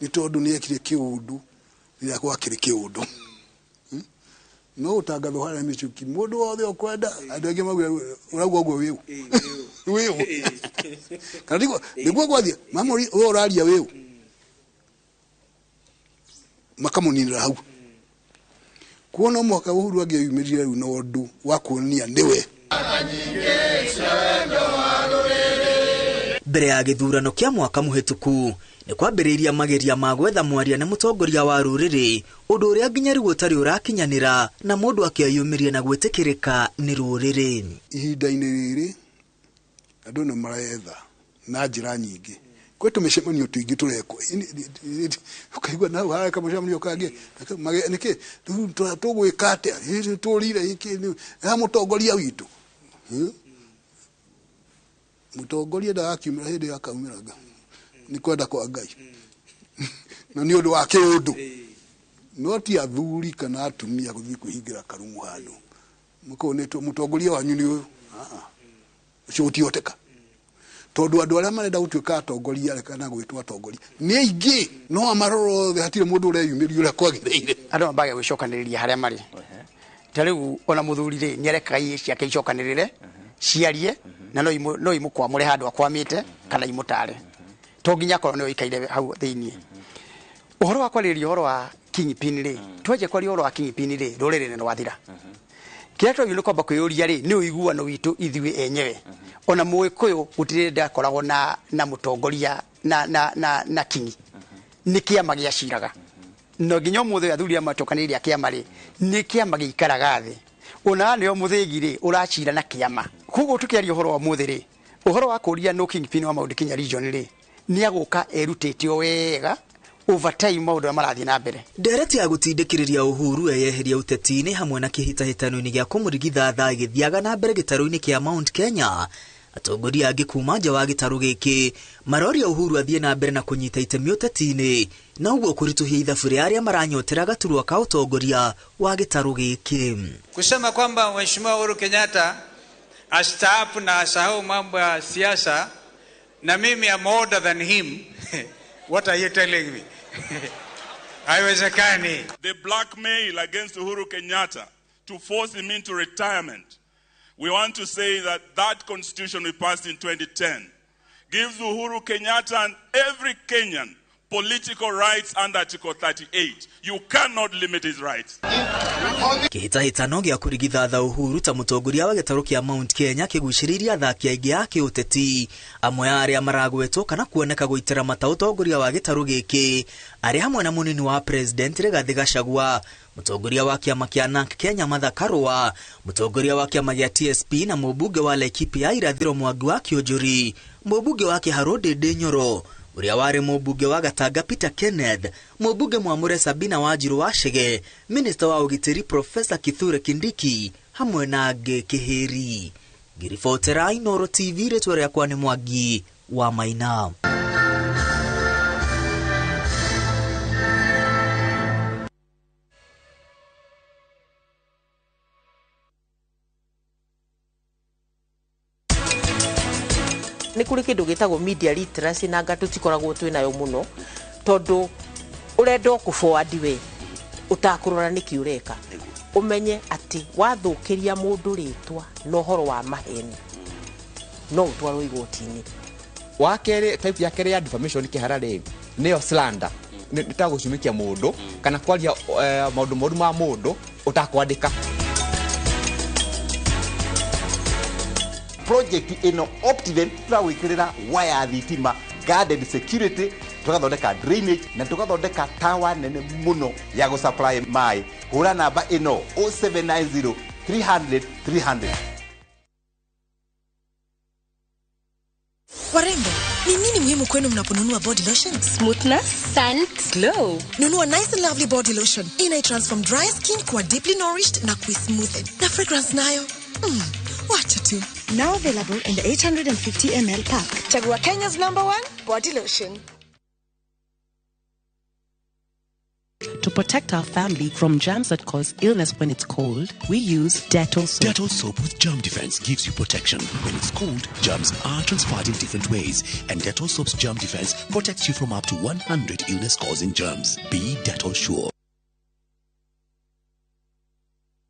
Nĩ tondũ nĩ ekire kĩũndũ rĩrĩa gwakĩrĩ kĩũndũ. No ũtangathwo harĩa mĩcuki, mũndũ wothe ũkwenda, andũ aingĩ mauga ũrauga ũguo wĩũ. Wĩũ. Kana tiguo, nĩguo gwathiĩ, mamũria, we ũraria wĩũ. Makamũninĩra hau. Kuo no mũhaka Uhuru angĩeyumĩrire rĩu na ũndũ wa kuonania nĩwe. Mbere ya gĩthurano kĩa mwaka mũhĩtũku nĩ kwambĩrĩirie mageria ma gwetha mwaria na mũtongoria wa rũrĩrĩ, ũndũ ũrĩa nginya rĩu ũtarĩ ũrakinyanĩra na mũndũ akĩyumĩria na gwĩtĩkĩrĩka nĩ rũrĩrĩ. Ihinda-inĩ rĩrĩ andũ nĩ maretha na njĩra nyingĩ, kwĩ tũmĩcemanio tũingĩ tũrekwo, ũkaigua na hau hareka mũcemanio kangĩ, nĩkĩ rĩu tũgwĩka atĩa, tũrire gĩkĩ ha mũtongoria witũ. Mũtongoria ndagakiumĩra hĩndĩ ĩyo akaumĩra nĩ kwenda kwa Ngai na nĩ ũndũ wa kĩũndũ, no ti athuri kana atumia gũthiĩ kwĩhingĩra karumu handũ mũkonetwo mũtongoria wanyu nĩ ũyũ. Ũcio gũtihoteka, tondũ andũ arĩa marenda gũtuĩka atongoria kana gwĩtwo atongoria nĩ aingĩ, no amarora othe hatirĩ mũndũ ũreyumĩria ũrĩa kwagĩrĩire. Andũ mambaga gwĩcokanĩrĩria harĩa marĩ. Ta rĩu ona mũthuri rĩ, nĩ arekaga iĩ ciake icokanĩrĩre ciarie, na no imũkwamũre handũ akwamĩte kana imũtare, to nginya akorwo nĩwe ũikaire hau thĩiniĩ. Ũhoro wa kwarĩrĩria ũhoro wa kingpin rĩ, twanjia kwaria ũhoro wa kingpin rĩ, rũrĩrĩ nĩ rwathira. Kĩrĩa twagĩrĩirwo nĩ kwamba kwĩyũria rĩ, nĩ ũiguano witũ ithuĩ enyewe. Ona Mũgĩkũyũ gũtirĩ ndakoragwo na mũtongoria na kingi, nĩ kĩama gĩaciraga. No nginya ũmũthĩ athuri aya macokanĩrĩire a kĩama rĩ, nĩ kĩama gĩikaraga thĩ. Ona nĩo mũthĩgi rĩ, ũracira na kĩama. Koguo tũkĩaria ũhoro wa ũmũthĩ rĩ, ũhoro wa kũũria no kingpin wa Mount Kenya region rĩ, nĩ agũka erutĩte o wega over time maũndũ marĩa marathiĩ na mbere. Ndereti ya gũtindĩkĩrĩria Uhuru eyeheria ũteti-inĩ hamwe na kĩhĩtahĩtano-inĩ gĩa kũmũrigitha gĩthiaga na mbere gĩtarũ-inĩ kĩa Mount Kenya. Atongoria angĩ kuma nja wa gĩtarũ gĩkĩ maroria Uhuru athiĩ na mbere na kũnyita itemi ũteti-inĩ na ũguo kũritũhia ithabu rĩa arĩa maranyotera gaturwa ka ũtongoria wa gĩtarũ gĩkĩ. Kusema kwamba Mheshimiwa Uhuru Kenyatta astaafu na asahau mambo ya siasa na mimi am older than him. What are you telling me? Haiwezekani. The blackmail against Uhuru Kenyatta to force him into retirement. We want to say that that constitution we passed in 2010 gives Uhuru Kenyatta and every Kenyan political rights under Article 38. You cannot limit his rights. Kĩhĩtahĩtano gĩa kũrigithatha Uhuru ta mũtongoria wa gĩtarũ kĩa Mount Kenya kĩgucĩrĩirie athaki aingĩ a kĩũteti, amwe a arĩa maragwetwo kana kuoneka gũitĩra mata ũtongoria wa gĩtarũ gĩkĩ arĩ hamwe na mũnini wa President Rigathĩ Gachagua, mũtongoria wa kĩama kĩa NARC Kenya Martha Karua, mũtongoria wa kĩama gĩa TSP na mũmbunge wa Laikipia Irathĩro Mwangi wa Kĩũnjũri, mũmbunge wa Kĩharũ Ndĩndĩ Nyoro, Ũrĩa warĩ mũmbunge wa Gatanga Peter Kenneth, mũmbunge mwamũre Sabina Wanjiru wa Chege, minista wa ũgitĩri Profesa Kithure Kindiki hamwe na angĩ kĩhĩri. Ngĩribotera Inooro TV, rĩtwa rĩakwa nĩ Mwangi wa Maina. Nĩ kũrĩ kĩndũ gĩtagwo media literacy na anga tũtikoragwo twĩ nayo mũno, tondũ ũrenda o kũ-forward we ũtakũrora nĩkĩ ũreka, ũmenye atĩ wathũkĩria mũndũ rĩtwa na ũhoro wa maheni no ũtwarwo igoti-inĩ. Wa kerĩ, type ya kerĩ ya defamation kĩhara rĩ, nĩyo slander. Nĩ ta gũcumikia mũndũ kana kwaria maũndũ moru ma mũndũ ũtakwandĩka. Project ĩno Optiven tũragwĩkĩrĩra waya thitima, guarded security, tũgathondeka drainage na tũgathondeka tower nene mũno ya gũsupply maĩ. Hũra namba ĩno 0790 300 300. Warembo, ni nini muhimu kwenu mnaponunua body lotion? Smoothness, scent, glow. Nunua Nice and Lovely body lotion. Ina transform dry skin kuwa deeply nourished na kuismoothen. Na fragrance nayo? Wacha tu. Now available in the 850 ml pack. Chagua Kenya's #1 body lotion. To protect our family from germs that cause illness when it's cold, we use Dettol soap. Dettol soap with germ defense gives you protection. When it's cold, germs are transferred in different ways, and Dettol soap's germ defense protects you from up to 100 illness-causing germs. Be Dettol sure.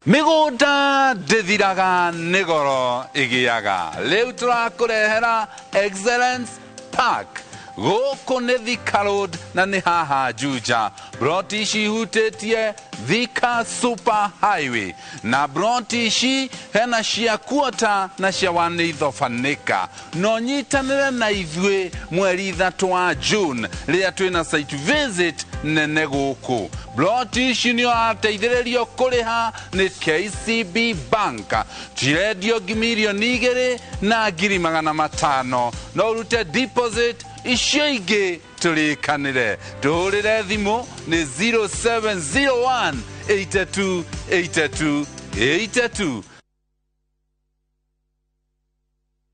Mĩgũnda ndĩthiraga nĩ goro ĩgĩaga. Rĩu tũrakũrehera Excellence Park. Gũkũ nĩ Thika Road na nĩ haha Juja. Broti ici ihutĩtie Thika Super Highway. Na broti ici hena cia quarter na cia one eighth of an acre. No nyitanĩre na ithuĩ mweri 3 wa June rĩrĩa twĩna site visit nene gũkũ. Broti ici nĩ ũrateithĩrĩrio kũrĩha nĩ KCB Bank. Cirendio 2,500,000. No ũrute deposit icio ingĩ tũrĩkanĩre. Tũhũrĩre thimũ nĩ 0701 82 82 82.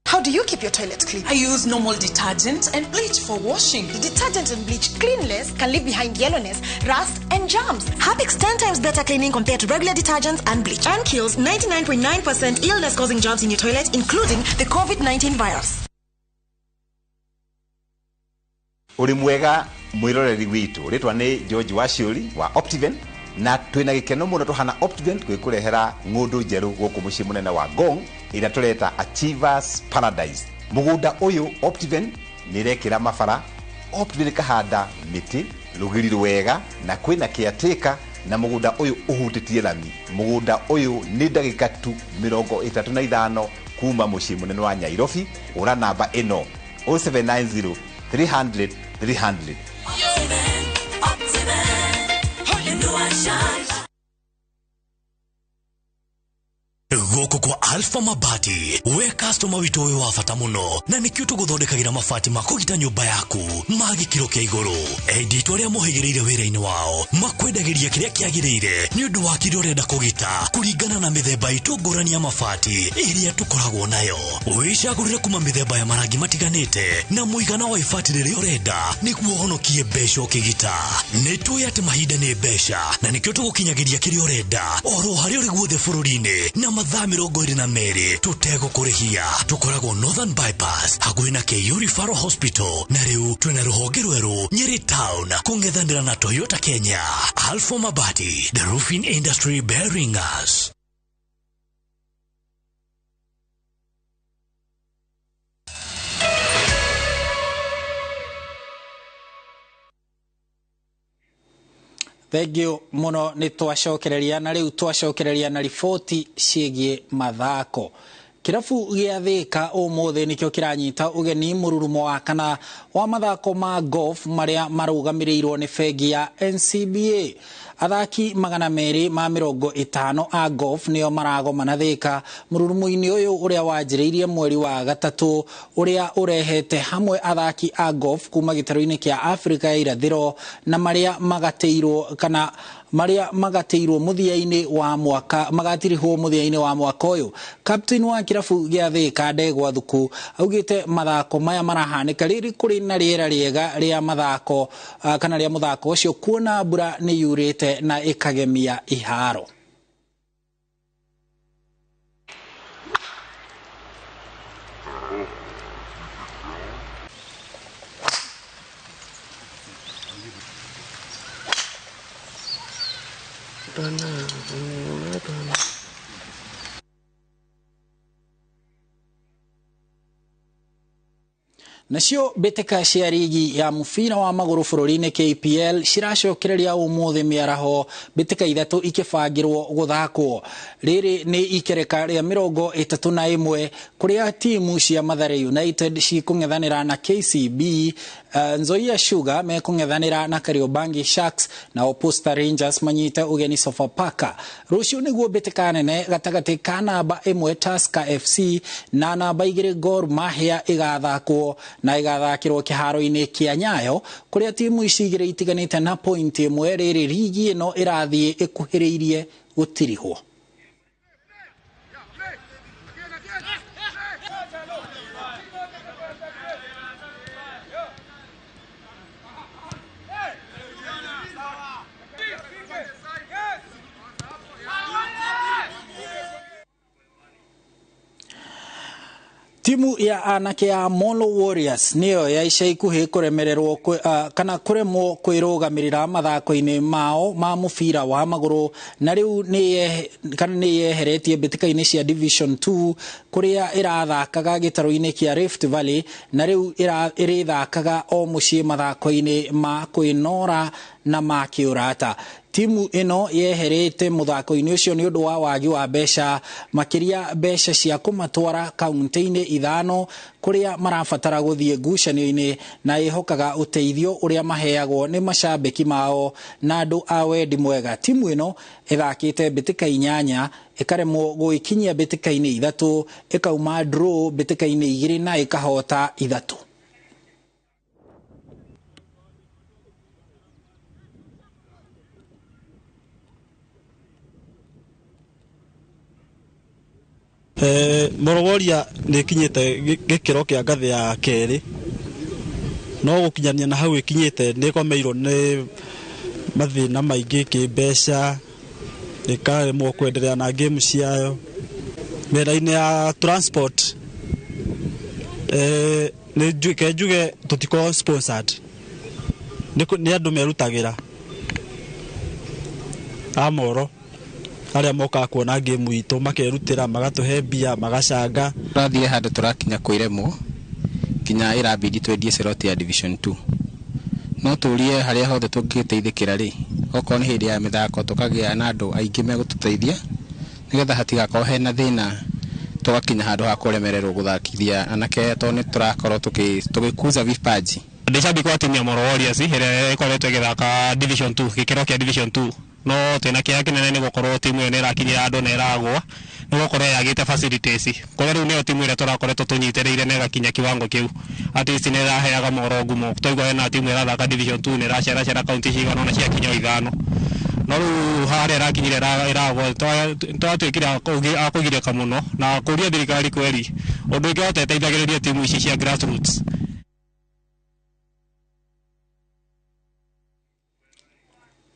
How do you keep your toilet clean? I use normal detergent and bleach for washing. The detergent and bleach cleanless can leave behind yellowness, rust, and germs. Harpic's 10 times better cleaning compared to regular detergents and bleach, and kills 99.9% illness-causing germs in your toilet, including the COVID-19 virus. Ũrĩ mwega mwĩroreri witũ, rĩtwa nĩ George Waciũri wa Optiven, na twĩna gĩkeno mũno tũhana Optiven gwĩkũrehera ng'ũndũ njerũ gũkũ mũciĩ mũnene wa Ngong ĩrĩa tũreta Achievers Paradise. Mũgũnda ũyũ Optiven nĩ ĩrekĩra mabara, Optiven ĩkahanda mĩtĩ rũgiri rwega na kwĩna caretaker, na mũgũnda ũyũ ũhutĩtie rami. Mũgũnda ũyũ nĩ ndagĩka tu 35 kuma mũciĩ mũnene wa Nairobi. Ũra namba ĩno 0790 300 300. Gũkũ kwa Alpha Mabati, we customer witũ wĩ wa bata mũno, na nĩkĩo tũgũthondekagĩra mabati ma kũgita nyũmba yaku ma gĩkĩro kĩa igũrũ. Endi itũ arĩa mohĩgĩrĩire wĩra-inĩ wao makwendagĩria kĩrĩa kĩagĩrĩire nĩ ũndũ wa kĩrĩa ũrenda kũgita kũringana na mĩthemba itũ ngũrani ya mabati ĩrĩa tũkoragwo nayo. Wĩcagũrĩre kuma mĩthemba ya marangi matiganĩte na mũigana wa ibati rĩrĩa ũrenda nĩguo ũhonokie mbeca ũkĩgita. Nĩ tũĩ atĩ mahinda nĩ mbeca na nĩkĩo tũgũkinyagĩria kĩrĩa ũrenda oro harĩa ũrĩ guothe bũrũri-inĩ na mathaa 22 tũtegũkũrĩhia. Tũkoragwo Northern Bypass hakuhĩ na KU Referral Hospital, na rĩu twĩna rũhonge rwerũ Nyeri Town kũng'ethanĩra na Toyota Kenya. Alpha Mabati, the roofing industry bearing us. Thengiũ mũno, nĩ twacokereria na rĩu twacokereria na riboti ciĩgiĩ mathako. Kĩrabu gĩa Thika ũmũthĩ nĩkĩo kĩranyita ũgeni mũrurumo wa kana wa mathako ma golf marĩa marũgamĩrĩirwo nĩ bengi ya NCBA. Athaki 250 a golf nĩo maragomana Thika mũrurumo-inĩ ũyũ ũrĩa wanjĩrĩirie mweri wa gatatũ, ũrĩa ũrehete hamwe athaki a golf kuma gĩtarũ-inĩ kĩa Afrika ya irathĩro na marĩa magatĩirwo kana marĩa magatĩirwo mũthia-inĩ wa mwaka magatirihwo mũthia-inĩ wa mwaka ũyũ. Captain wa kĩrabu gĩa Thika Ndegwa Thuku augĩte mathako maya marahanĩka rĩrĩ kũrĩ na rĩera rĩega rĩa mathako kana rĩa mũthako ũcio, kuona mbura nĩ yurĩte na ĩkagemia iharo. Nacio mbĩtĩka cia rigi ya mũbira wa magũrũ bũrũri-inĩ KPL ciracokereria ũmũthĩ mĩaraho, mbĩtĩka ithatũ ikĩbangĩrwo gũthakwo. Rĩrĩ nĩ ikereka rĩa 31 kũrĩa timu cia Mathare United cikũng'ethanĩra na KCB, Nzoia Sugar mekũng'ethanĩra na Kariobangi Sharks, nao Posta Rangers manyite ũgeni Sofapaka. Rũciũ nĩguo mbĩtĩka nene gatagatĩ ka namba 1 Tusker FC na namba 2 Gor Mahia ĩgathakwo na ĩgathakĩrwo kĩharo-inĩ kĩa Nyayo, kũrĩa timu ici igĩrĩ itiganĩte na point ĩmwe. Rĩrĩ rigi ĩno ĩrathiĩ ĩkuhĩrĩirie gũtirihwo. Timu ya anake ya Molo Warriors niyo ya ica ikuhĩ kũremererwo kana kũremwo kwĩrũgamĩrĩra mathako-inĩ mao ma mũbira wa magũrũ, na rĩu nĩ yeheretie mbĩtĩka-inĩ cia Division 2 kũrĩa ĩrathakaga gĩtarũ-inĩ kĩa Rift Valley, na rĩu ĩrĩthakaga o mũciĩ mathako-inĩ ma kwĩnora na ma kĩũrata. Timu ĩno yeherete mũthako-inĩ ũcio nĩ ũndũ wa wagi wa mbeca, makĩria mbeca cia kũmatwara kaunti-inĩ 5 kũrĩa marabatara gũthiĩ ngucanio-inĩ, na ĩhokaga ũteithio ũrĩa maheagwo nĩ macambĩki mao na andũ a wendi mwega. Timu ĩno ĩthakĩte mbĩtĩka 8, ĩkaremwo gũikinyia mbĩtĩka-inĩ 3, ĩkauma draw mbĩtĩka-inĩ 2 na ĩkahota 3. Molo Warriors nĩ ĩkinyĩte gĩkĩro kĩa ngathĩ ya kerĩ, no gũkinyania na hau ĩkinyĩte nĩ ĩgomeirwo nĩ mathĩna maingĩ kĩmbeca, ĩkaremwo kwenderea na game ciayo. Mĩena-inĩ ya transport, nĩ njuge tũtikoragwo sponsored, nĩ andũ merutagĩra a Molo arĩa mokaga kuona game itũ makerutĩra, magatũhe mbia, magacanga. Tũrathiĩ handũ tũrakinya kwĩremwo nginya ĩrabidi twendie slot ya Division 2. No tũrie harĩa hothe tũngĩteithĩkĩra rĩ, okorwo nĩ hĩndĩ ya mĩthako tũkagĩa na andũ aingĩ megũtũteithia nĩgetha hatigakorwo hena thĩna tũgakinya handũ ha kũremererwo gũthakithia anake, tondũ nĩ tũrakorwo tũgĩkuza vipaji. Ndĩ shabiki wa timu ya Molo Warriors ĩrĩa ĩkoretwo ĩgĩthaka Division 2, gĩkĩro kĩa Division 2. No twĩna kĩeha kĩnene nĩ gũkorwo timu ĩyo nĩ ĩrakinyĩra andũ na ĩragwa, nĩ gũkorwo yagĩte facilities. Kũrĩa rĩu nĩyo timu ĩrĩa tũrakoretwo tũnyitĩrĩire na ĩgakinya kiwango kĩu. At least nĩ ĩraheaga Molo ngumo. Twaigua hena timu ĩrathaka Division 2 nĩ ĩraceracera kaunti cigana ũna ciakinya 5. No rĩu harĩa ĩrakinyire ĩragwa, twatuĩkire a kũgirĩka mũno na kũria thirikari kweri ũndũ ĩngĩhota ĩteithagĩrĩrie timu ici cia grassroots.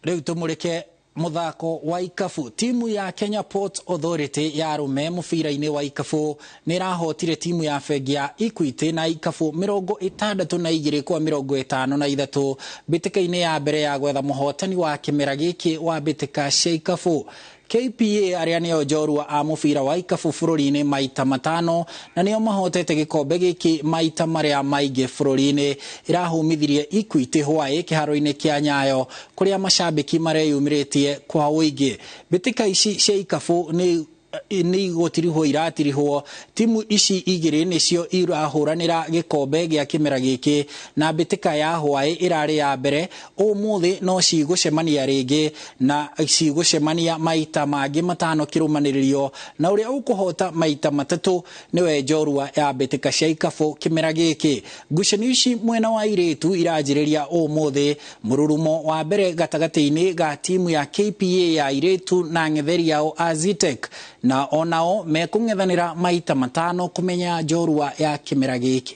Rĩu tũmũrĩke mũthako wa ikabu. Timu ya Kenya Ports Authority ya arũme mũbira-inĩ wa ikabu nĩ ĩrahotire timu ya bengi ya Equity na ikabu 62 kwa 53 mbĩtĩka-inĩ ya mbere ya gwetha mũhotani wa kĩmera gĩkĩ wa mbĩtĩka cia ikabu. KPA arĩa nĩo njorua a mũbira wa ikabu bũrũri-inĩ maita 5 na nĩo mahotete gĩkombe gĩkĩ maita marĩa maingĩ bũrũri-inĩ, ĩrahumithirie Equity hwaĩ kĩharo-inĩ kĩa Nyayo kũrĩa macambĩki mareyumĩrĩtie kwa ũingĩ. Mbĩtĩka ici cia ikabu nĩ nĩ gũtirihwo iratirihwo. Timu ici igĩrĩ nĩcio irahũranĩra gĩkombe gĩa kĩmera gĩkĩ na mbĩtĩka ya hwaĩ ĩrarĩ ya mbere. Ũmũthĩ no cigũcemania rĩngĩ na cigũcemania maita mangĩ 5 kĩrũmanĩrĩrio, na ũrĩa ũkũhota maita 3 nĩwe njorua ya mbĩtĩka cia ikabũ kĩmera gĩkĩ. Ngucanio ici mwena wa airĩtu iranjĩrĩria ũmũthĩ mũrurumo wa mbere gatagatĩ-inĩ ga timu ya KPA ya airĩtu na ng'etheri yao a Zetech, na onao mekũng'ethanĩra maita 5 kũmenya njorua ya kĩmera gĩkĩ.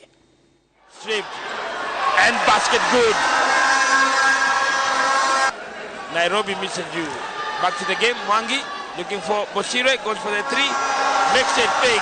And basket good. Nairobi misses you. Back to the game. Mwangi looking for Bosire, goes for the 3, makes it big.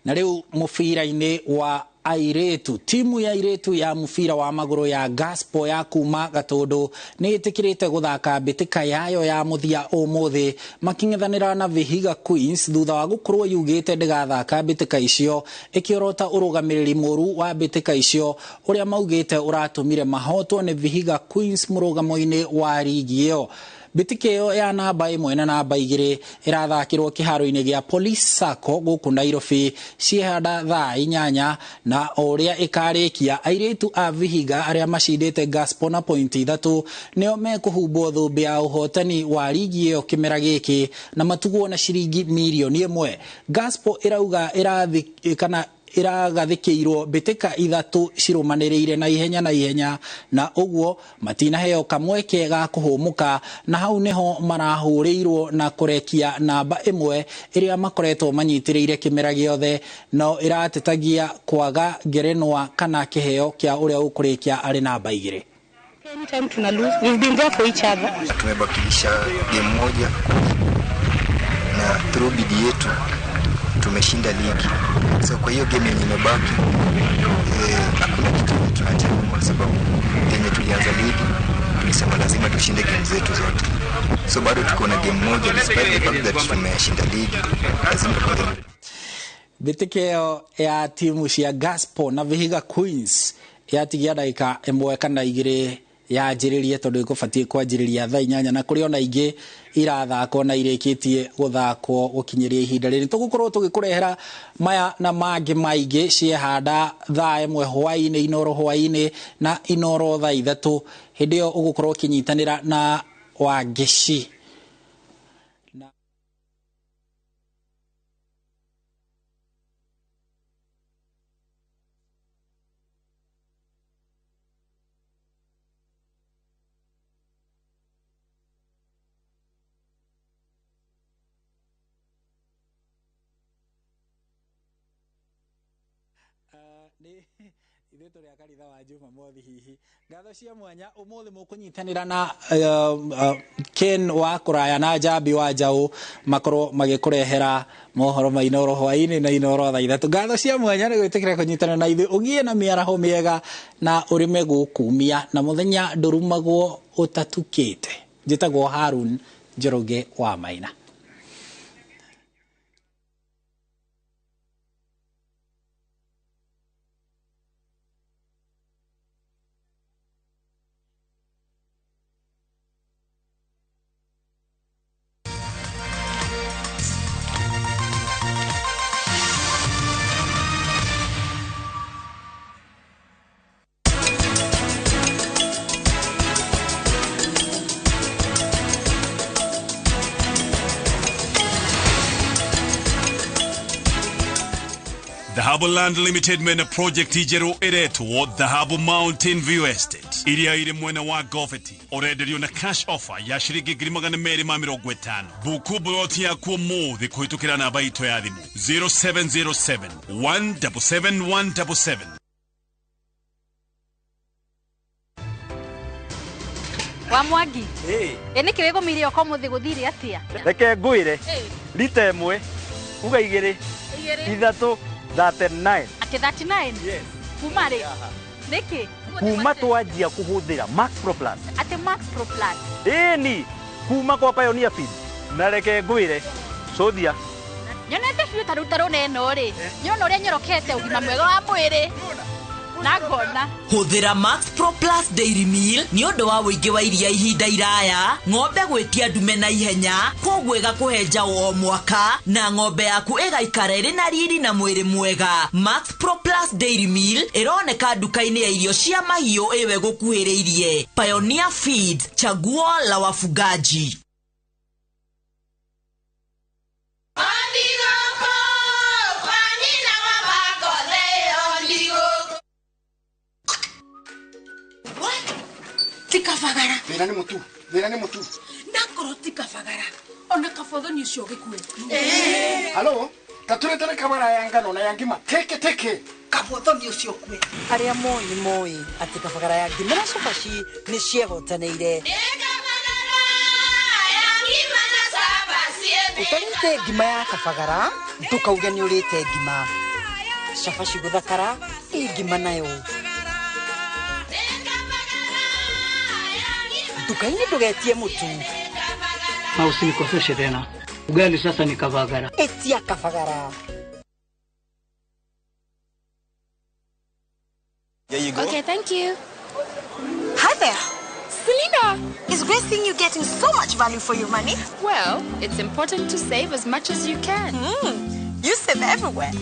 Na rĩu mũbira-inĩ wa airĩtu, timu ya airĩtu ya mũbira wa magũrũ ya Gaspo ya kuma Gatũndũ nĩ ĩtĩkĩrĩte gũthaka mbĩtĩka yayo ya mũthia ũmũthĩ makĩng'ethanĩra na Vihiga Queens thutha wa gũkorwo yugĩte ndĩgathaka mbĩtĩka icio, ĩkĩorota ũrũgamĩrĩri mũru wa mbĩtĩka icio ũrĩa maugĩte ũratũmire mahotwo nĩ Vihiga Queens mũrũgamo-inĩ wa rigi ĩyo. Mbĩtĩka ĩyo ya namba 1 na namba 2 ĩrathakĩrwo kĩharo-inĩ gĩa Police Sacco gũkũ Nairobi ciehanda thaa 8, na o ũrĩa ĩkarĩkia airĩtu a Vihiga arĩa macindĩte Gaspo na pointi 3 nĩo mekũhumbwo thũmbĩ ya ũhotani wa rigi ĩyo kĩmera gĩkĩ na matugwo na ciringi mirioni 1. Gaspo ĩrauga kana iragathĩkĩirwo mbĩtĩka 3 cirũmanĩrĩire na ihenya na ihenya, na ũguo matinaheo kamweke ga kũhũmũka, na hau nĩho marahũrĩirwo na kũrekia namba 1 ĩrĩa makoretwo manyitĩrĩire kĩmera gĩothe, no ĩratetagia kwaga ngerenwa kana kĩheo kĩa ũrĩa ũkũrĩkia arĩ namba 2. Anytime tuna lose, we've been there for each other. Tumebakilisha game moja na through bidii yetu tumeshinda ligi. So kwa hiyo game yenye imebaki hakuna kitu tunaacha kwa sababu yenye tulianza ligi tulisema lazima tushinde game zetu zote. So bado tuko na game moja despite the fact that tumeshinda ligi, lazima tuende. Mbĩtĩka ĩyo ya timu cia Gaspo na Vihiga Queens yatigia ndagĩka 1 kana 2 yanjĩrĩrie tondũ ĩkũbatiĩ kwanjĩrĩria thaa 8, na kũrĩ ona ingĩ irathakwo na irĩkĩtie gũthakwo gũkinyĩria ihinda rĩrĩ. Tũgũkorwo tũgĩkũrehera maya na mangĩ maingĩ ciehanda thaa 1 hwaĩ-inĩ, Inoro hwaĩ-inĩ na Inoro thaa 3. Hĩndĩ ĩyo ũgũkorwo ũkĩnyitanĩra na Wangeci. Ithuĩ tũrĩ a kanitha wa Jumamothi hihi. Ngatho cia mwanya ũmũthĩ mũkũnyitanĩra na Ken wa kũraya na Njambi wa Njaũ makorwo magĩkũrehera mohoro ma Inoro hwaĩ-inĩ na Inoro thaa 3. Ngatho cia mwanya nĩ gwĩtĩkĩra kũnyitanĩra na ithuĩ, ũgĩe na mĩaraho mĩega na ũrĩme gũkumia, na mũthenya ndũrumagwo ũtatukĩte. Njĩtagwo Harun Njoroge wa Maina. Dhahabu Land Limited mena project njerũ ĩretwo Dhahabu Mountain View Estate iria ĩrĩ mwena wa Goveti ũrenderio na cash offer ya ciringi 250,000. Buku buloti yaku ũmũthĩ kũhĩtũkĩra namba itũ ya thimũ 0707 177 177. Wa Mwangi. Ĩ nĩkĩ wĩgũmĩire oka ũmũthĩ gũthire atĩa? Reke ngwĩre. Rita ĩmwe, uga igĩrĩ, ithatũ, 39. Atĩ 39? Yes. Kuma rĩ? Nĩkĩ? Kuma twanjia kũhũthĩra Max Pro Plus. Atĩ Max Pro Plus. Ĩni, kuma kwa Pioneer Feed. Na reke ngwĩre, cũthia. Nyonete biũ ta rĩu ta rũna ĩno rĩ. Nyona ũrĩa nyorokete ũgima mwega wa mwĩrĩ. Na ngona. Hũthĩra Max Pro Plus Dairy Meal nĩ ũndũ wa ũingĩ wa iria ihinda iraya, ng'ombe gwĩtia ndume na ihenya, kwoguo ĩgakũhe njaũ o mwaka, na ng'ombe yaku ĩgaikara ĩrĩ na riri na mwĩrĩ mwega. Max Pro Plus Dairy Meal ĩroneka nduka-inĩ ya irio cia mahiũ ĩwe gũkuhĩrĩirie. Pioneer Feeds, chaguo la wafugaji. Tikabagara. Thĩna nĩ mũtu, thĩna nĩ mũtu. Nakorwo tikabagara. Ona kabothoni ũcio ũgĩkue. Halo, ta tũretere kabara ya ngano na ya ngima. Teke teke. Kabothoni ũcio ũkue. Arĩa moĩ nĩ moĩ atĩ kabagara ya ngima na cabaci nĩ ciehotanĩire. Ũtarĩte ngima ya kabagara, ndũkauge nĩ ũrĩte ngima. Cabaci gũthakara, ĩ ngima nayo. Nduka-inĩ ndũgetie mũtu. Na usinikoseshe tena. Ugali sasa ni kabagara. Etia kabagara. There you go. Okay, thank you. Hi there. Selena! It's great seeing you getting so much value for your money. Well, it's important to save as much as you can. You save everywhere.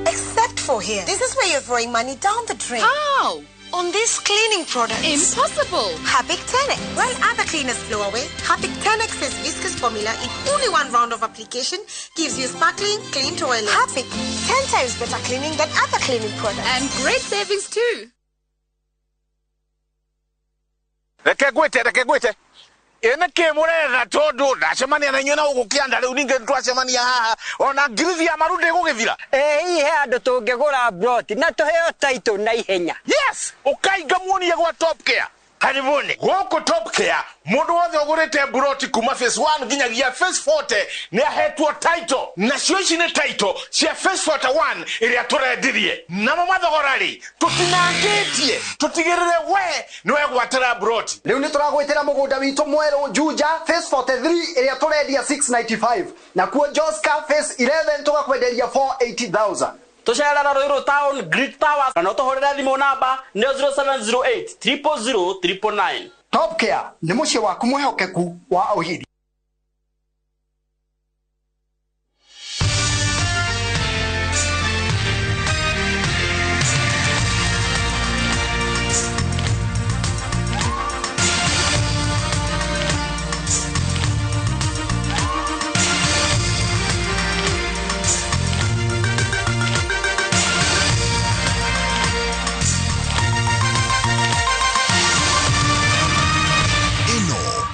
Except for here. This is where you're throwing money down the drain. How? On these cleaning products. Impossible! Harpic 10X. While other cleaners blow away, Harpic 10X's viscous formula in only one round of application gives you sparkling, clean toilet. Harpic, 10 times better cleaning than other cleaning products. And great savings too. Reke gwĩte, reke gwĩte. Ĩ nĩkĩ mũretha tondũ ndacemania na inyuĩ na gũkũ kĩanda rĩu ningĩ twacemania haha ona ngirithi ya maru ndĩgũgĩthira. Ĩ hihi he andũ tũngĩgũra broti na tũheo title na ihenya. Yes, ũkainga muonie gwa Top Care. Karibuni gũkũ Top Care mũndũ wothe ũgũrĩte broti kuma phase 1 nginyagia phase 40 nĩ ahetwo title. Nacio ici nĩ title cia phase 41 ĩrĩa tũrendirie. Namo mathogora rĩ tũtinangĩtie tũtigĩrĩre we nĩ wegwatĩra broti. Rĩu nĩ tũragwĩtĩra mũgũnda witũ mwerũ Juja phase 43 ĩrĩa tũrendia 695 na kuo Joska phase 11 tũgakwenderia 480,000. Tũcerera Ruiru Town Great Towers na no tũhũrĩre thimũ namba nĩ 0708 000 999. Top Care nĩ mũciĩ waku mwĩhokeku wa ũhiri.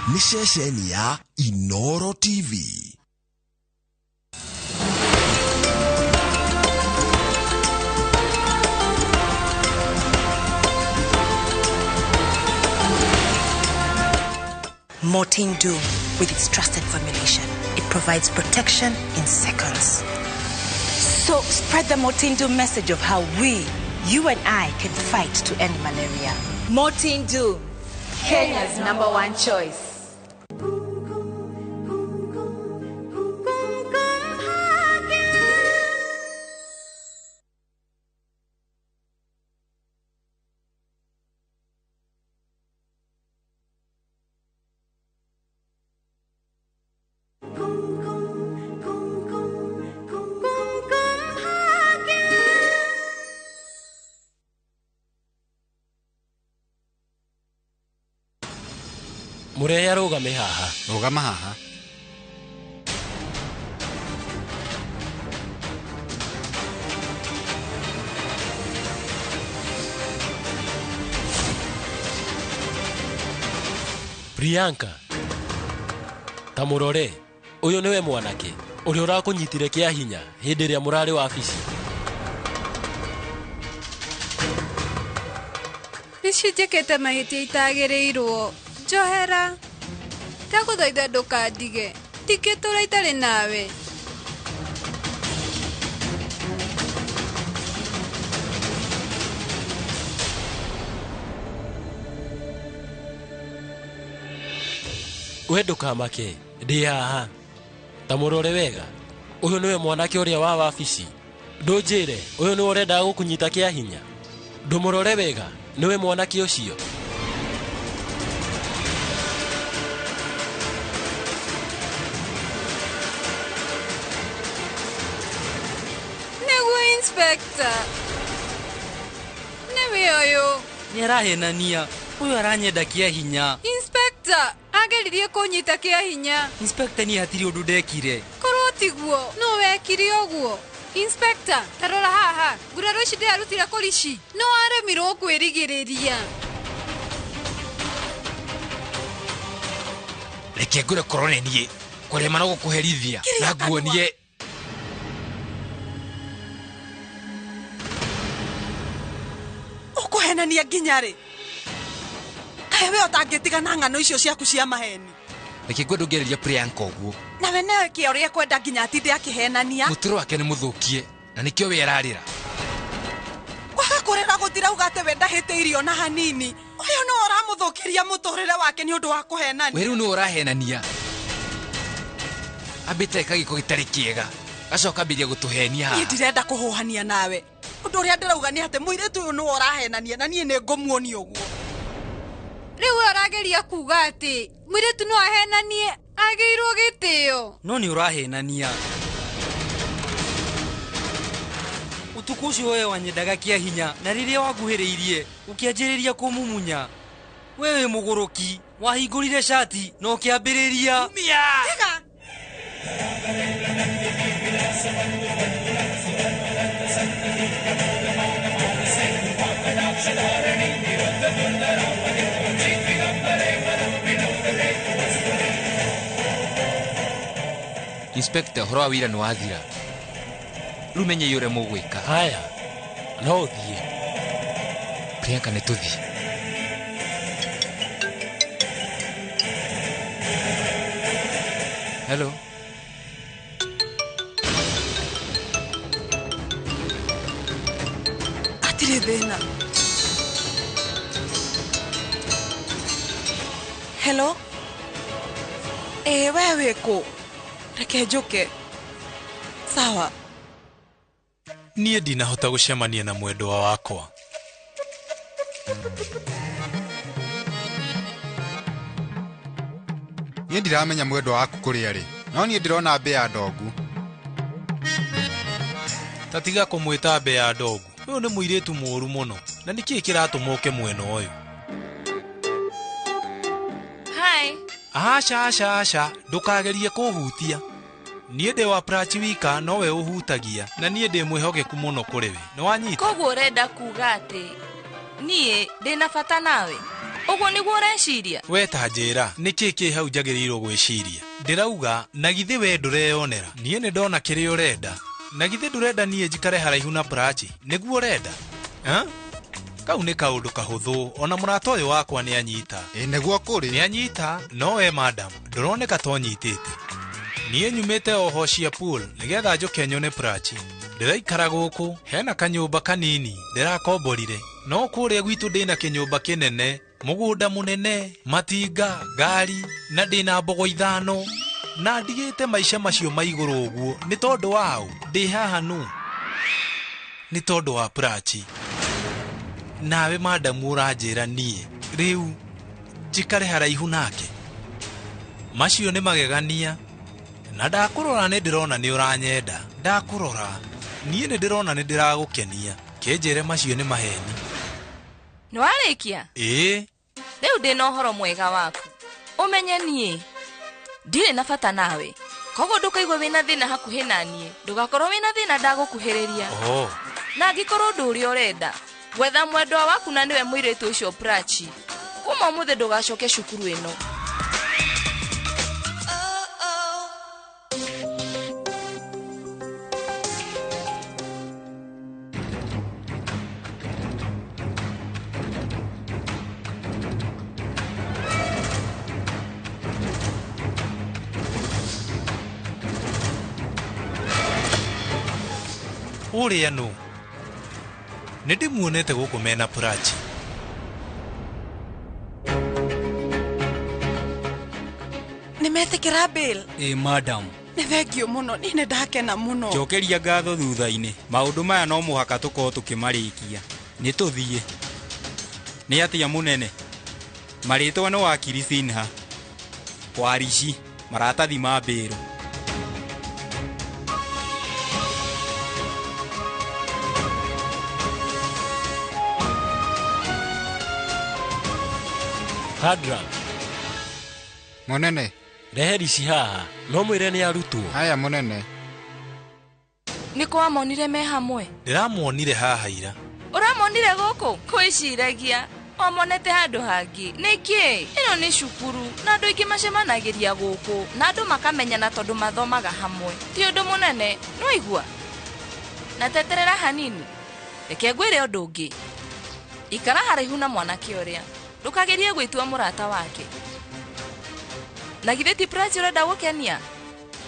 Nĩ ceceni ya Inoro TV. Mortein Doom, with its trusted formulation, it provides protection in seconds. So spread the Mortein Doom message of how we, you and I, can fight to end malaria. Mortein Doom, Kenya's #1 choice. Mũrehe arũgame haha. Rũgama haha. Priyanka, ta mũrore, ũyũ nĩwe mwanake ũrĩa ũrakũnyitire kĩa hinya hĩndĩ ĩrĩa mũrarĩ wabici. Nĩcio njĩkĩte mahĩtia itagĩrĩirwo. Njohera. Ndagũthaitha ndũkandige. Ndingĩtũra itarĩ nawe. We ndũkamake, ndĩ haha. Ta mũrore wega. Ũyũ nĩwe mwanake ũrĩa wa wabici. Ndũnjĩre, ũyũ nĩwe ũrendaga gũkũnyita kĩa hinya. Ndũmũrore wega, nĩwe mwanake ũcio. Nĩguo inspector. Nĩwe ũyũ. Nĩ arahenania. Ũyũ aranyenda kĩa hinya. Inspector, ageririe kũnyita kĩa hinya. Inspector niĩ hatirĩ ũndũ ndekire. Korwo tiguo, no wekire ũguo. Inspector, ta rora haha. Nguraro ici ndĩrarutire kũrici. No aremirwo kwĩrigĩrĩria. Reke ngũre korwo nĩ niĩ. Kũrema no gũkũherithia. Na nguonie. Ũkũhenania nginya rĩ? Kaĩ we ũtangĩtigana ng'ano icio ciaku cia maheni? Reke ngwende ũngĩarĩria Priyanka ũguo. Nawe no eke ũrĩa ekwenda nginya atinde akĩhenania. Mũtũrĩre wake nĩ mũthũkie na nĩkĩo we ararĩra. Kwaga kũrĩra gũtirauga atĩ we ndahĩtĩirio na hanini. Ũyũ nĩwe ũramũthũkĩria mũtũrĩre wake nĩ ũndũ wa kũhenania. We rĩu nĩwe ũrahenania. Ambĩte eka gĩko gĩtarĩ kĩega. Gacoka ambĩrĩria gũtũhenia haha. Niĩ ndirenda kũhũhania nawe. Ũndũ ũrĩa ndĩrauga nĩ atĩ mũirĩtu ũyũ nĩwe ũrahenania na niĩ nĩ ngũmuonia ũguo. Rĩu we ũrageria kuga atĩ mũirĩtu no ahenanie agĩirwo gĩtĩo. No nĩ ũrahenania. Ũtukũ ũcio we wanyendaga kĩa hinya na rĩrĩa wanguhĩrĩirie ũkĩanjĩrĩria kũmumunya. We wĩ mũgũrũki, wahingũrire cati na ũkĩambĩrĩria. Tiga! Inspector, ũhoro wa wĩra nĩ wathira. Rĩu menyei ũrĩa mũgwĩka. Haya, no ũthiĩ. Priyanka, nĩ tũthiĩ. Hello. Hatirĩ thĩna. Hello. Ĩĩ, we wĩ kũ? Reke njũke. Sawa. Niĩ ndinahota gũcemania na mwendwa wakwa. Niĩ ndiramenya mwendwa waku kũrĩa arĩ, no niĩ ndĩrona mbĩa ndongu. Ta tiga kũmwĩta mbĩa ndongu. Ũyũ nĩ mũirĩtu mũũru mũno. Na nĩkĩĩ kĩratũma ũke mwena ũyũ? Hi. Aca, aca, aca, ndũkagerie kũhutia. Niĩ ndĩ wa Prachi wika nowe ũhutagia, na niĩ ndĩ mwĩhokeku mũno kũrĩ we. Nĩ wanyita? Koguo ũrenda kuga atĩ niĩ ndĩna bata nawe? Ũguo nĩguo ũreciria? We ta njĩra, nĩkĩĩ kĩ hau njagĩrĩirwo gwĩciria? Ndĩrauga, na githĩ we ndũreyonera? Niĩ nĩ ndona kĩrĩa ũrenda. Na githĩ ndũrenda niĩ njikare haraihu na Prachi? Nĩguo ũrenda? Ha? Kau nĩ kaũndũ kahũthũ, ona mũrata ũyũ wakwa nĩ anyita. Ĩ nĩguo kũrĩ. Nĩ anyita, no we madam, ndũroneka ta ũnyitĩte. Niĩ nyumĩte oho cia pool nĩgetha njũke nyone Prachi. Ndĩraikara gũkũ, hena kanyũmba kanini, ndĩrakomborire. No kũrĩa gwitũ ndĩna kĩnyũmba kĩnene, mũgũnda mũnene, matinga, ngari, na ndĩna mbogo 5. Na ndigĩte maica macio ma igũrũ ũguo, nĩ tondũ waũ, ndĩ haha nũ? Nĩ tondũ wa Prachi. Nawe madamu ũranjĩra niĩ, rĩu njikare haraihu nake. Macio nĩ magegania. Na ndakũrora nĩ ndĩrona nĩ ũranyenda. Ndakũrora, niĩ nĩ ndĩrona nĩ ndĩragũkenia. Kĩnjĩre macio nĩ maheni. Nĩ warĩkia? Ĩĩ. Rĩu ndĩna ũhoro mwega waku. Ũmenye niĩ ndirĩ na bata nawe. Koguo ndũkaigue wĩna thĩna hakuhĩ na niĩ. Ndũgakorwo wĩna thĩna ndagũkuhĩrĩria. Oho. Na angĩkorwo ũndũ ũrĩa ũrenda, gwetha mwendwa waku na nĩwe mũirĩtu ũcio Prachi. Kuma ũmũthĩ ndũgacoke cukuru ĩno. Ũrĩa nũ? Nĩ ndĩmuonete gũkũ mena Prachi. Nĩ metĩkĩra bail? Ĩ madam. Nĩ thengio mũno, niĩ nĩ ndakena mũno. Njokeria ngatho thutha-inĩ. Maũndũ maya no mũhaka tũkorwo tũkĩmarĩkia. Nĩ tũthiĩ. Nĩ atĩa mũnene? Marĩtwa nĩ wakiri Sinha. Warici, maratathi ma mbĩrũ. Hadra. Mũnene. Rehe rici haha. No mwĩre nĩ arutwo. Haya mũnene. Nĩ wamonire me hamwe? Ndĩramuonire haha ira. Ũramonire gũkũ? Kwĩciragia wamonete handũ hangĩ. Nĩkĩ? Ĩno nĩ cukuru na andũ aingĩ macemanagĩria gũkũ na andũ makamenyana tondũ mathomaga hamwe. Ti ũndũ mũnene, nĩwaigua? Na teterera hanini. Reke ngwĩre ũndũ ũngĩ. Ikara haraihu na mwanake ũrĩa. Ndũkagerie gwĩtua mũrata wake. Na githĩ ti Prachi ũrenda gũkenia?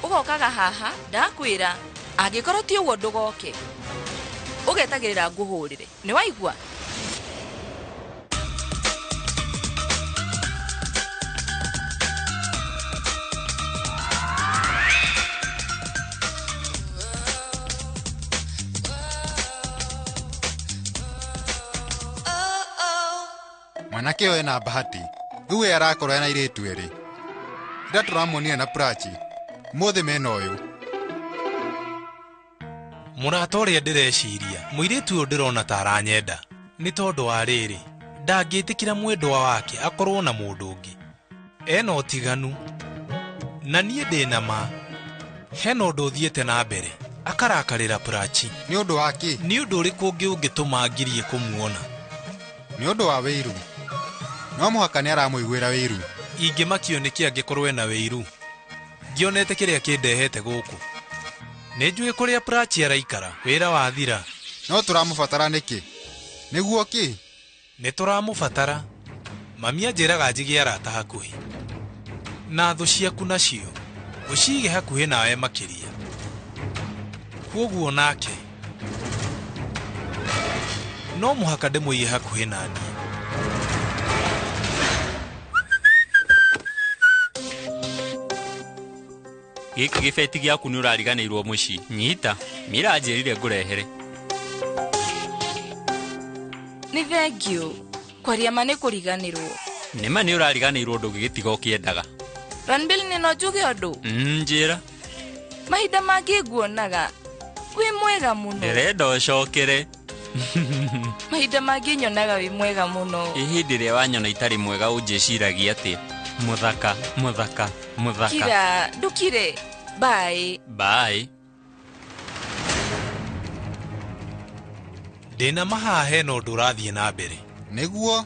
Ũgokaga haha, ndakwĩra. Angĩkorwo ti ũguo ndũgoke. Ũgetagĩrĩra ngũhũrĩre. Nĩ waigua? Mwanake ũyũ ena bahati. Rĩu we arakorwo ena airĩtu erĩ. Ira tũramuonire na Prachi. Ũmũthĩ mena ũyũ. Mũrata ũrĩa ndĩreciria, mũirĩtu ũyũ ndĩrona ta aranyenda. Nĩ tondũ wa rĩrĩ, ndangĩtĩkĩra mwendwa wake akorwo na mũndũ ũngĩ. Ena ũtiganu. Na niĩ ndĩna ma. Hena ũndũ ũthiĩte na mbere. Akarakarĩra Prachi. Nĩ ũndũ wa kĩ? Nĩ ũndũ ũrĩkũ ũngĩ ũngĩtũma ngirie kũmuona? Nĩ ũndũ wa wĩiru. No mũhaka nĩ aramũiguĩra wĩiru. Ingĩmakio nĩkĩ angĩkorwo ena wĩiru? Ngĩonete kĩrĩa kĩndehete gũkũ. Nĩ njũĩ kũrĩa Prachi araikara, wĩra wathira. No tũramũbatara nĩkĩ? Nĩguo kĩ? Nĩ tũramũbatara. Mami anjĩraga njige arata hakuhĩ. Na thũ ciaku nacio, ũcige hakuhĩ nawe makĩria. Kwoguo nake no mũhaka ndĩmũige hakuhĩ naniĩ. Gĩkĩ gĩbeti gĩaku nĩ ũrariganĩirwo mũciĩ. Nyita, Mira anjĩrire ngũrehere. Nĩ thengio. Kwaria ma nĩ kũriganĩrwo. Nĩ ma nĩ ũrariganĩirwo ndũngĩgĩtiga ũkĩendaga. Ranbir nĩ no njuge ũndũ. Njĩra. Mahinda mangĩ nguonaga wĩ mwega mũno. Ndĩrenda ũcokere. Mahinda mangĩ nyonaga wĩ mwega mũno. Ĩ hĩndĩ ĩrĩa wanyona itarĩ mwega ũnjĩciragia atĩa? Mũthaka, mũthaka, mũthaka. Kira, ndũkire. Bye. Bye. Ndĩna ma haha hena ũndũ ũrathiĩ na mbere. Nĩguo.